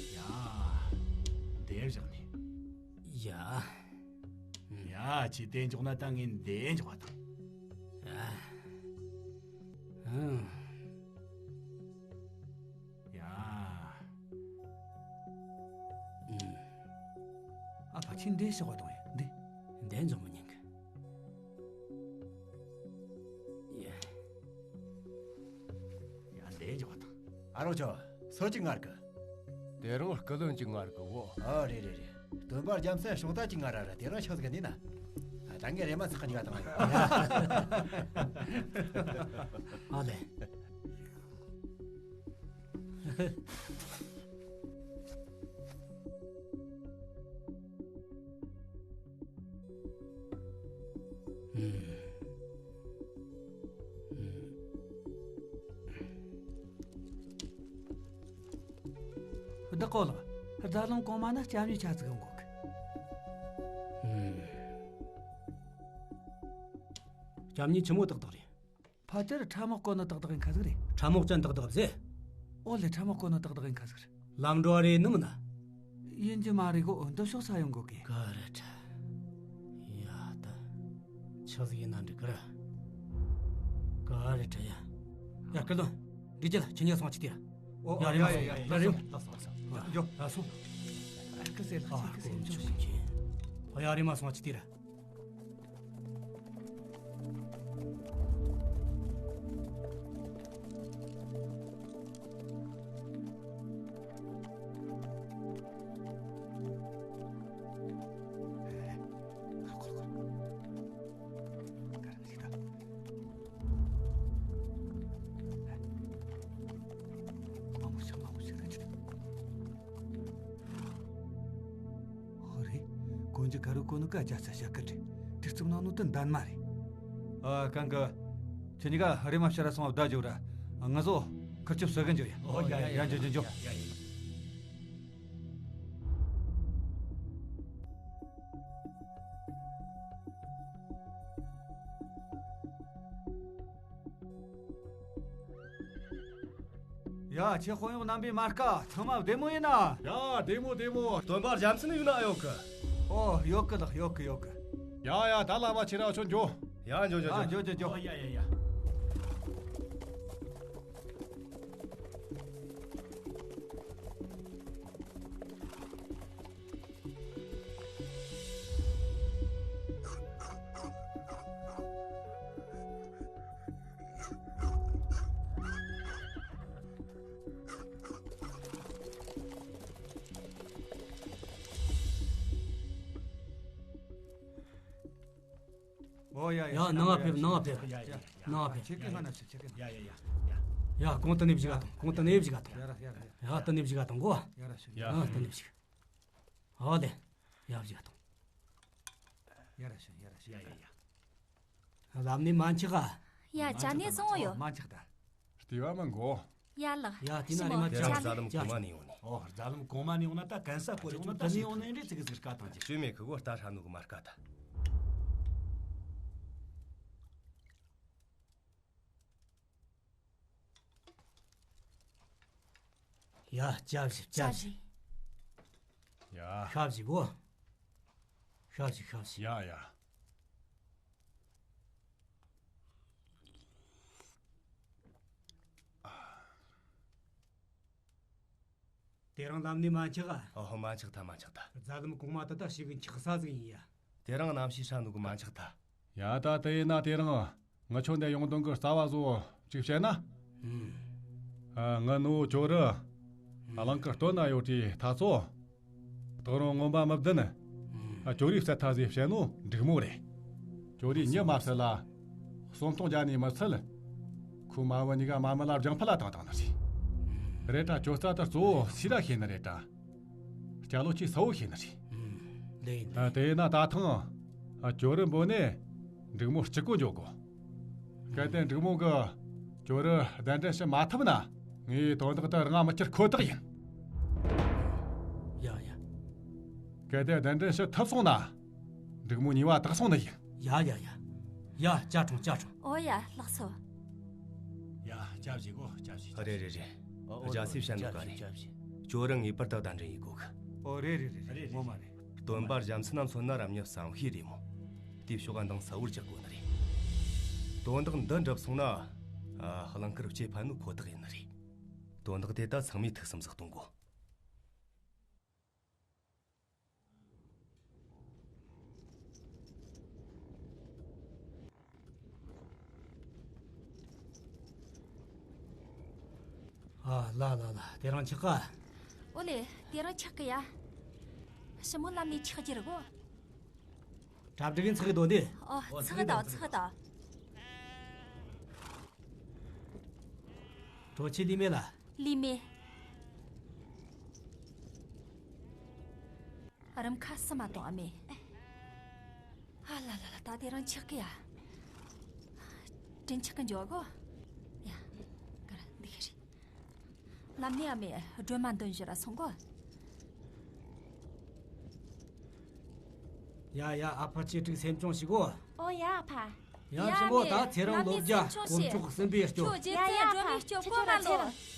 ཡ། འདི་བཞག་ནས། ཡ། ཡ་ཁྱེད་དེ་འཇོག་ན་ད་ངས་འདི་འཇོག་པ་དང་། ཡ། ཡ། ཨ་ཕ་ཁྱེད་འདི་བཞག་པ་དང་ཡ་འདི། འདི་འཇོག་མི་ཉན་གི། ཡ། ཡ་འདི་འཇོག་པ་དང་། ཨ་རོགས་ཚོ་སོ་གཅིག་ངར་གི། དེ་རིང་སྐུ་ལོན་གཅིག་ངར་གི་བོ། ཨ་རེད་རེད་རེད། སྟོན་པ་རྒྱལ་མཚན་ཤོག་ཐག་གཅིག་ང་ར་ར་དེ་རིང་ཤོག་ཟིག་ནི་ན། ད་ངས་རེ་མ་ཚག་གཉིས་ཀ་བཏང་ཡོད། ཨ་ལེ། བདག་གོ་ལགས། རྫ་ལམ་གོང་མ་ན་སྐྱབས་གནས་ཆ་ཚིག་ཡོང་གོ་གི། སྐྱབས་གནས་ཆི་མོ་ཏག་ཏག་རེད། ཕ་དེར་ཁྲ་མོག་གོ་ནི་ཏག་ཏག་ཡིན་ཁ་ཟིག་རེད། ཁྲ་མོག་ཅན་ཏག་ཏག་ཟེ། ཨོ་ལེ་ཁྲ་མོག་གོ་ནི་ཏག་ཏག་ཡིན་ཁ་ཟིག་རེད། ལམ་འགྲོ་བ་རེད་ནི་མིན་ན། ཡིན་གྱི་མ་རེད་གོ་འདི་ཕྱོགས་ས་ཡོང་གོ་གི། ག་རེ་ཁྲ། ཡ་ད། ཆི་ཟིག་ཡིན་ན་འགྲིག་གི་ར། ག་རེ་ཁྲ་ཡ། ཡ་སྐུ་ལོན། འགྲིག་རྒྱུ་ལ་ཁྱེད་གཉིས་སོང་ཅི་དེ་ར། ཨོ་ཡ་ཡ་ཡ་ཡ་ཡ་ཡ་ཡ་ཡ་ཡ་སོང་། ཡ་སོང་། ཨ་ཁ་ཟེར་ལ་ཁྱེད་ཀྱི་སེམས་ཆུང་ཞིག་ཨོ་ཡ་རེ་མ་སོང་ཅི་དེ་ར། ཨོ་རེད། གོན་རྒྱུ་ག་རུ་གོན་ནོ་ཀ་རྒྱ་ཚ་ཞྭ་སྐད་རེད། དུས་ཚོད་ནང་ནོ་དུ་འདན་མ་རེད། ཨ་གང་གི། ཁྱེད་གཉིས་ཀ་རེ་མ་ཕྱི་ར་སོང་བ་བདའ་འཇོག་ར། ང་ཚོ་ཁུར་ཆུབ་སོ་གི་འཇོག་ཡ། ཨོ་ཡ་ཡ་ཡ་འཇོག་འཇོག་འཇོག་ཡ་ཡ་ཡ། ཡ་ཁྱེད་དཔོན་གཡོག་རྣམ་པས་མ་དཀའ། ཚང་མ་བདེ་མོ་ཡིན་ན། ཡ་བདེ་མོ་བདེ་མོ། སྟོན་པ་རྒྱལ་མཚན་ཡོད་ན་ཡོད་གི། ཨོ་ཡོད་གི་ལགས་ཡོད་གི་ཡོད་གི། ཡ་ཡ་ད་ལ་བ་ཁྱེད་རང་ཚོ་འགྱོ། ཡ་འགྱོ་འགྱོ་ཨ་འགྱོ་འགྱོ་འགྱོ་འགྱོ། ཨོ་ཡ་ཡ་ཡ། ཨོ་ཡ་ཡ། ཡ་ནང་ང་ཕེབས་ནང་ང་ཕེབས། ཡ་ཡ་ཡ། ནང་ང་ཕེབས། ཁྱེད་ཀྱི་ང་ན་ཆེ་ཁྱེད་ཀྱི་ང་། ཡ་ཡ་ཡ་ཡ། ཡ་གོང་དུ་ནས་བཞི་ག་དང་གོང་དུ་ནས་བཞི་ག་དང་། ཡ་ར་ཡ་ར་ཡ། ཡ་དུ་ནས་བཞི་ག་དང་གོ། ཡ་ར་ཞུ། ཡ་དུ་ནས་བཞི་ག། ཨོ་ལེ། ཡ་བཞི་ག་དང་། ཡ་ར་ཞུ་ཡ་ར་ཞུ། ཡ་ཡ་ཡ། ལམ་ནས་མ་འཆི་ག། ཡ་ཇ་ནས་སོང་ཡོད། མ་འཆི་ག་ད། ལྟེ་བ་མི་འགོ། ཡ་ལགས། ཡ་དེ་ན་རེ་མ་ཅི་ཡ་རྫ་ལམ་གོང་མ་ནས་ཡོང་ནས། ཨོ་རྫ་ལམ་གོང་མ་ནས་ཡོང་ན་ད་གན་ས་སྐོར་ཡོང་ན་ད་ནས་ཡོང་ནས་རེ་ཚིག་ཟིག་དཀའ་བཏང་རྒྱུ། བཅོས་མེད་ཁུ་གོ་རྟ་ཧྲ་ནུ་གི་མ་དཀའ་ད། ཡ་ཅ་བཞི་ཅ་བཞི། ཡ། ཤ་བཞི་གོ། ཤ་བཞི་ཤ་བཞི། ཡ་ཡ། དེ་རིང་ལམ་ནས་མ་འཁྱག་ག་ཨོ་ཧོ། མ་འཁྱག་ཐལ། མ་འཁྱག་ཐལ། རྫ་ལམ་གོང་མ་དེ་ད་ཞེ་གི་འཁྱག་ས་ཟིག་ཡིན་ཡ། དེ་རིང་གནམ་གཤིས་ཧྲ་ནོ་གི། མ་འཁྱག་ཐལ། ཡ་ད་དེ་ཡིན་ན་དེ་རིང་ངི་ཆོ་འདི་ཡོང་དོན་གི་རྩ་བ་བཟོ་ཅིག་བཤད་ན། ཨ། ངི་ནུ་ཇོ་རུ་གླིང་གི་སྟོད་ན་ཡོད་དེ་ཐ་ཚོ། དག་རུང་རྔོན་པ་མི་བདུན། ཨ། ཇོ་རུའི་རྩད་ཐ་ཟེ་བཤད་ནོ་འབྲུག་མོ་རེད། ཇོ་རུའི་མྱི་མ་བསད་ལ། གསོན་གཏོང་རྒྱ་ནི་མི་ཚད། ཁོའི་མ་བུ་གཉིས་ཀ་མ་མི་ལ་རྒྱང་ཕུ་ལ་བཏང་བཏང་ནི་རེད། རེད་ད་ཇོ་རྩ་དེ་གཙོ་བོ་སི་ར་ཤེས་ནི་རེད་ད། སྐྱ་ལོ་ཆེ་ས་བོ་ཤེས་ནི་རེད། ལེ་ཡིན། ཨ། དེ་ཡིན་ན་ད་ཐེངས། ཨ། ཇོ་རུ་འབོད་ནས་འབྲུག་མོ་གཅིག་པོ་འཇོག་གོ། གལ་ཏེ་འབྲུག་མོ་གི་ཇོ་རུ་གདན་འདྲེན་བྱེད་མ་ཐུབ་ན། ངས་དོན་དག་དེ་རང་མི་ཁྱེར་ཁོ་ཐག་ཡིན། ཡ་ཡ། གལ་ཏེ་གདན་འདྲེན་བྱེད་ཐུབ་སོང་ན། འབྲུག་མོ་ཉེས་པ་དག་སོང་ནི་ཡིན། ཡ་ཡ་ཡ། ཡ། ཅ་ཁྲུང་། ཅ་ཁྲུང་། ཨོ་ཡ། ལགས་སོ། ཡ། སྐྱབས་བྱེད་གོ། སྐྱབས་བྱེད། རེད་རེད་རེད། རྒྱལ་སྲས་བཤད་ནོ་ག་རེད། ཇོ་རུ་ངེས་པར་དུ་གདན་འདྲེན་ཡེད་དགོ་གི། ཨོ་རེད་རེད་རེད། ངོ་མ་རེད། སྟོན་པ་རྒྱལ་མཚན་ན་མཚོན་ན་རབ་མྱི་བསམ་ཤེས་རེད་མོ། དེའི་ཕྱོགས་ག་འདང་གསལ་བོར་རྒྱག་དགོ་ནི་རེད། དོན་དག་འདི་འགྲུབ་སོང་ན། ཨ། གླིང་དཀར་སྐྱེ་འཕེལ་ནོ་ཁོ་ཐག་ཡིན་ནི་རེད། དོན་དག་དེ་ད་ཚང་མས་ཐུགས་བསམ་ཟིག་གཏོང་དགོ། ཨ། ལ་ལ་ལ། དེ་རིང་འཁྱག་ག་ཨོ་ལེ། དེ་རིང་འཁྱག་གི་ཡ། ཞི་མོ་ལམ་ནས་འཁྱག་རྒྱུ་རེད་གོ། གྲ་སྒྲིག་ཡིན། ཚགས་དོ་འདི། ཨོ། ཚགས་དང་། ཚགས་དང་། གྲོ་ཆས་ལི་མེ་ལ། ལི་མེ། རིམ་ཁ་སི་མ་གཏོང་ཨ་མེ། ཨ་ལ་ལ་ལ། ད་དེ་རིང་འཁྱག་གི་ཡ། དྲིན་ཆག་གི་འཇོག་གོ། ཡ། ག་ར་འདི་ཁ་རེད། ལམ་ནས་ཨ་མེ་སྒྲོལ་མ་འདོན་ཞུ་ར་སོང་གོ། ཡ་ཡ། ཨ་ཕ་གཅེས་ཕྲུག་སེམས་ཆུང་བྱེད་གོ། ཨོ་ཡ་ཨ་ཕ། ཡ། ཡ་ཞི་མོ། ཨ་མེ། ད་ཚེ་རིང་ལམ་ནས་ལོ་བརྒྱ། སེམས་ཆུང་བྱེད། དཀོན་མཆོག་གསུམ་པོས་སྐྱོབ། ཡ་ཡ་ཨ་ཕ། སྒྲོལ་མས་སྐྱོབ་གོ་མ་ལོ།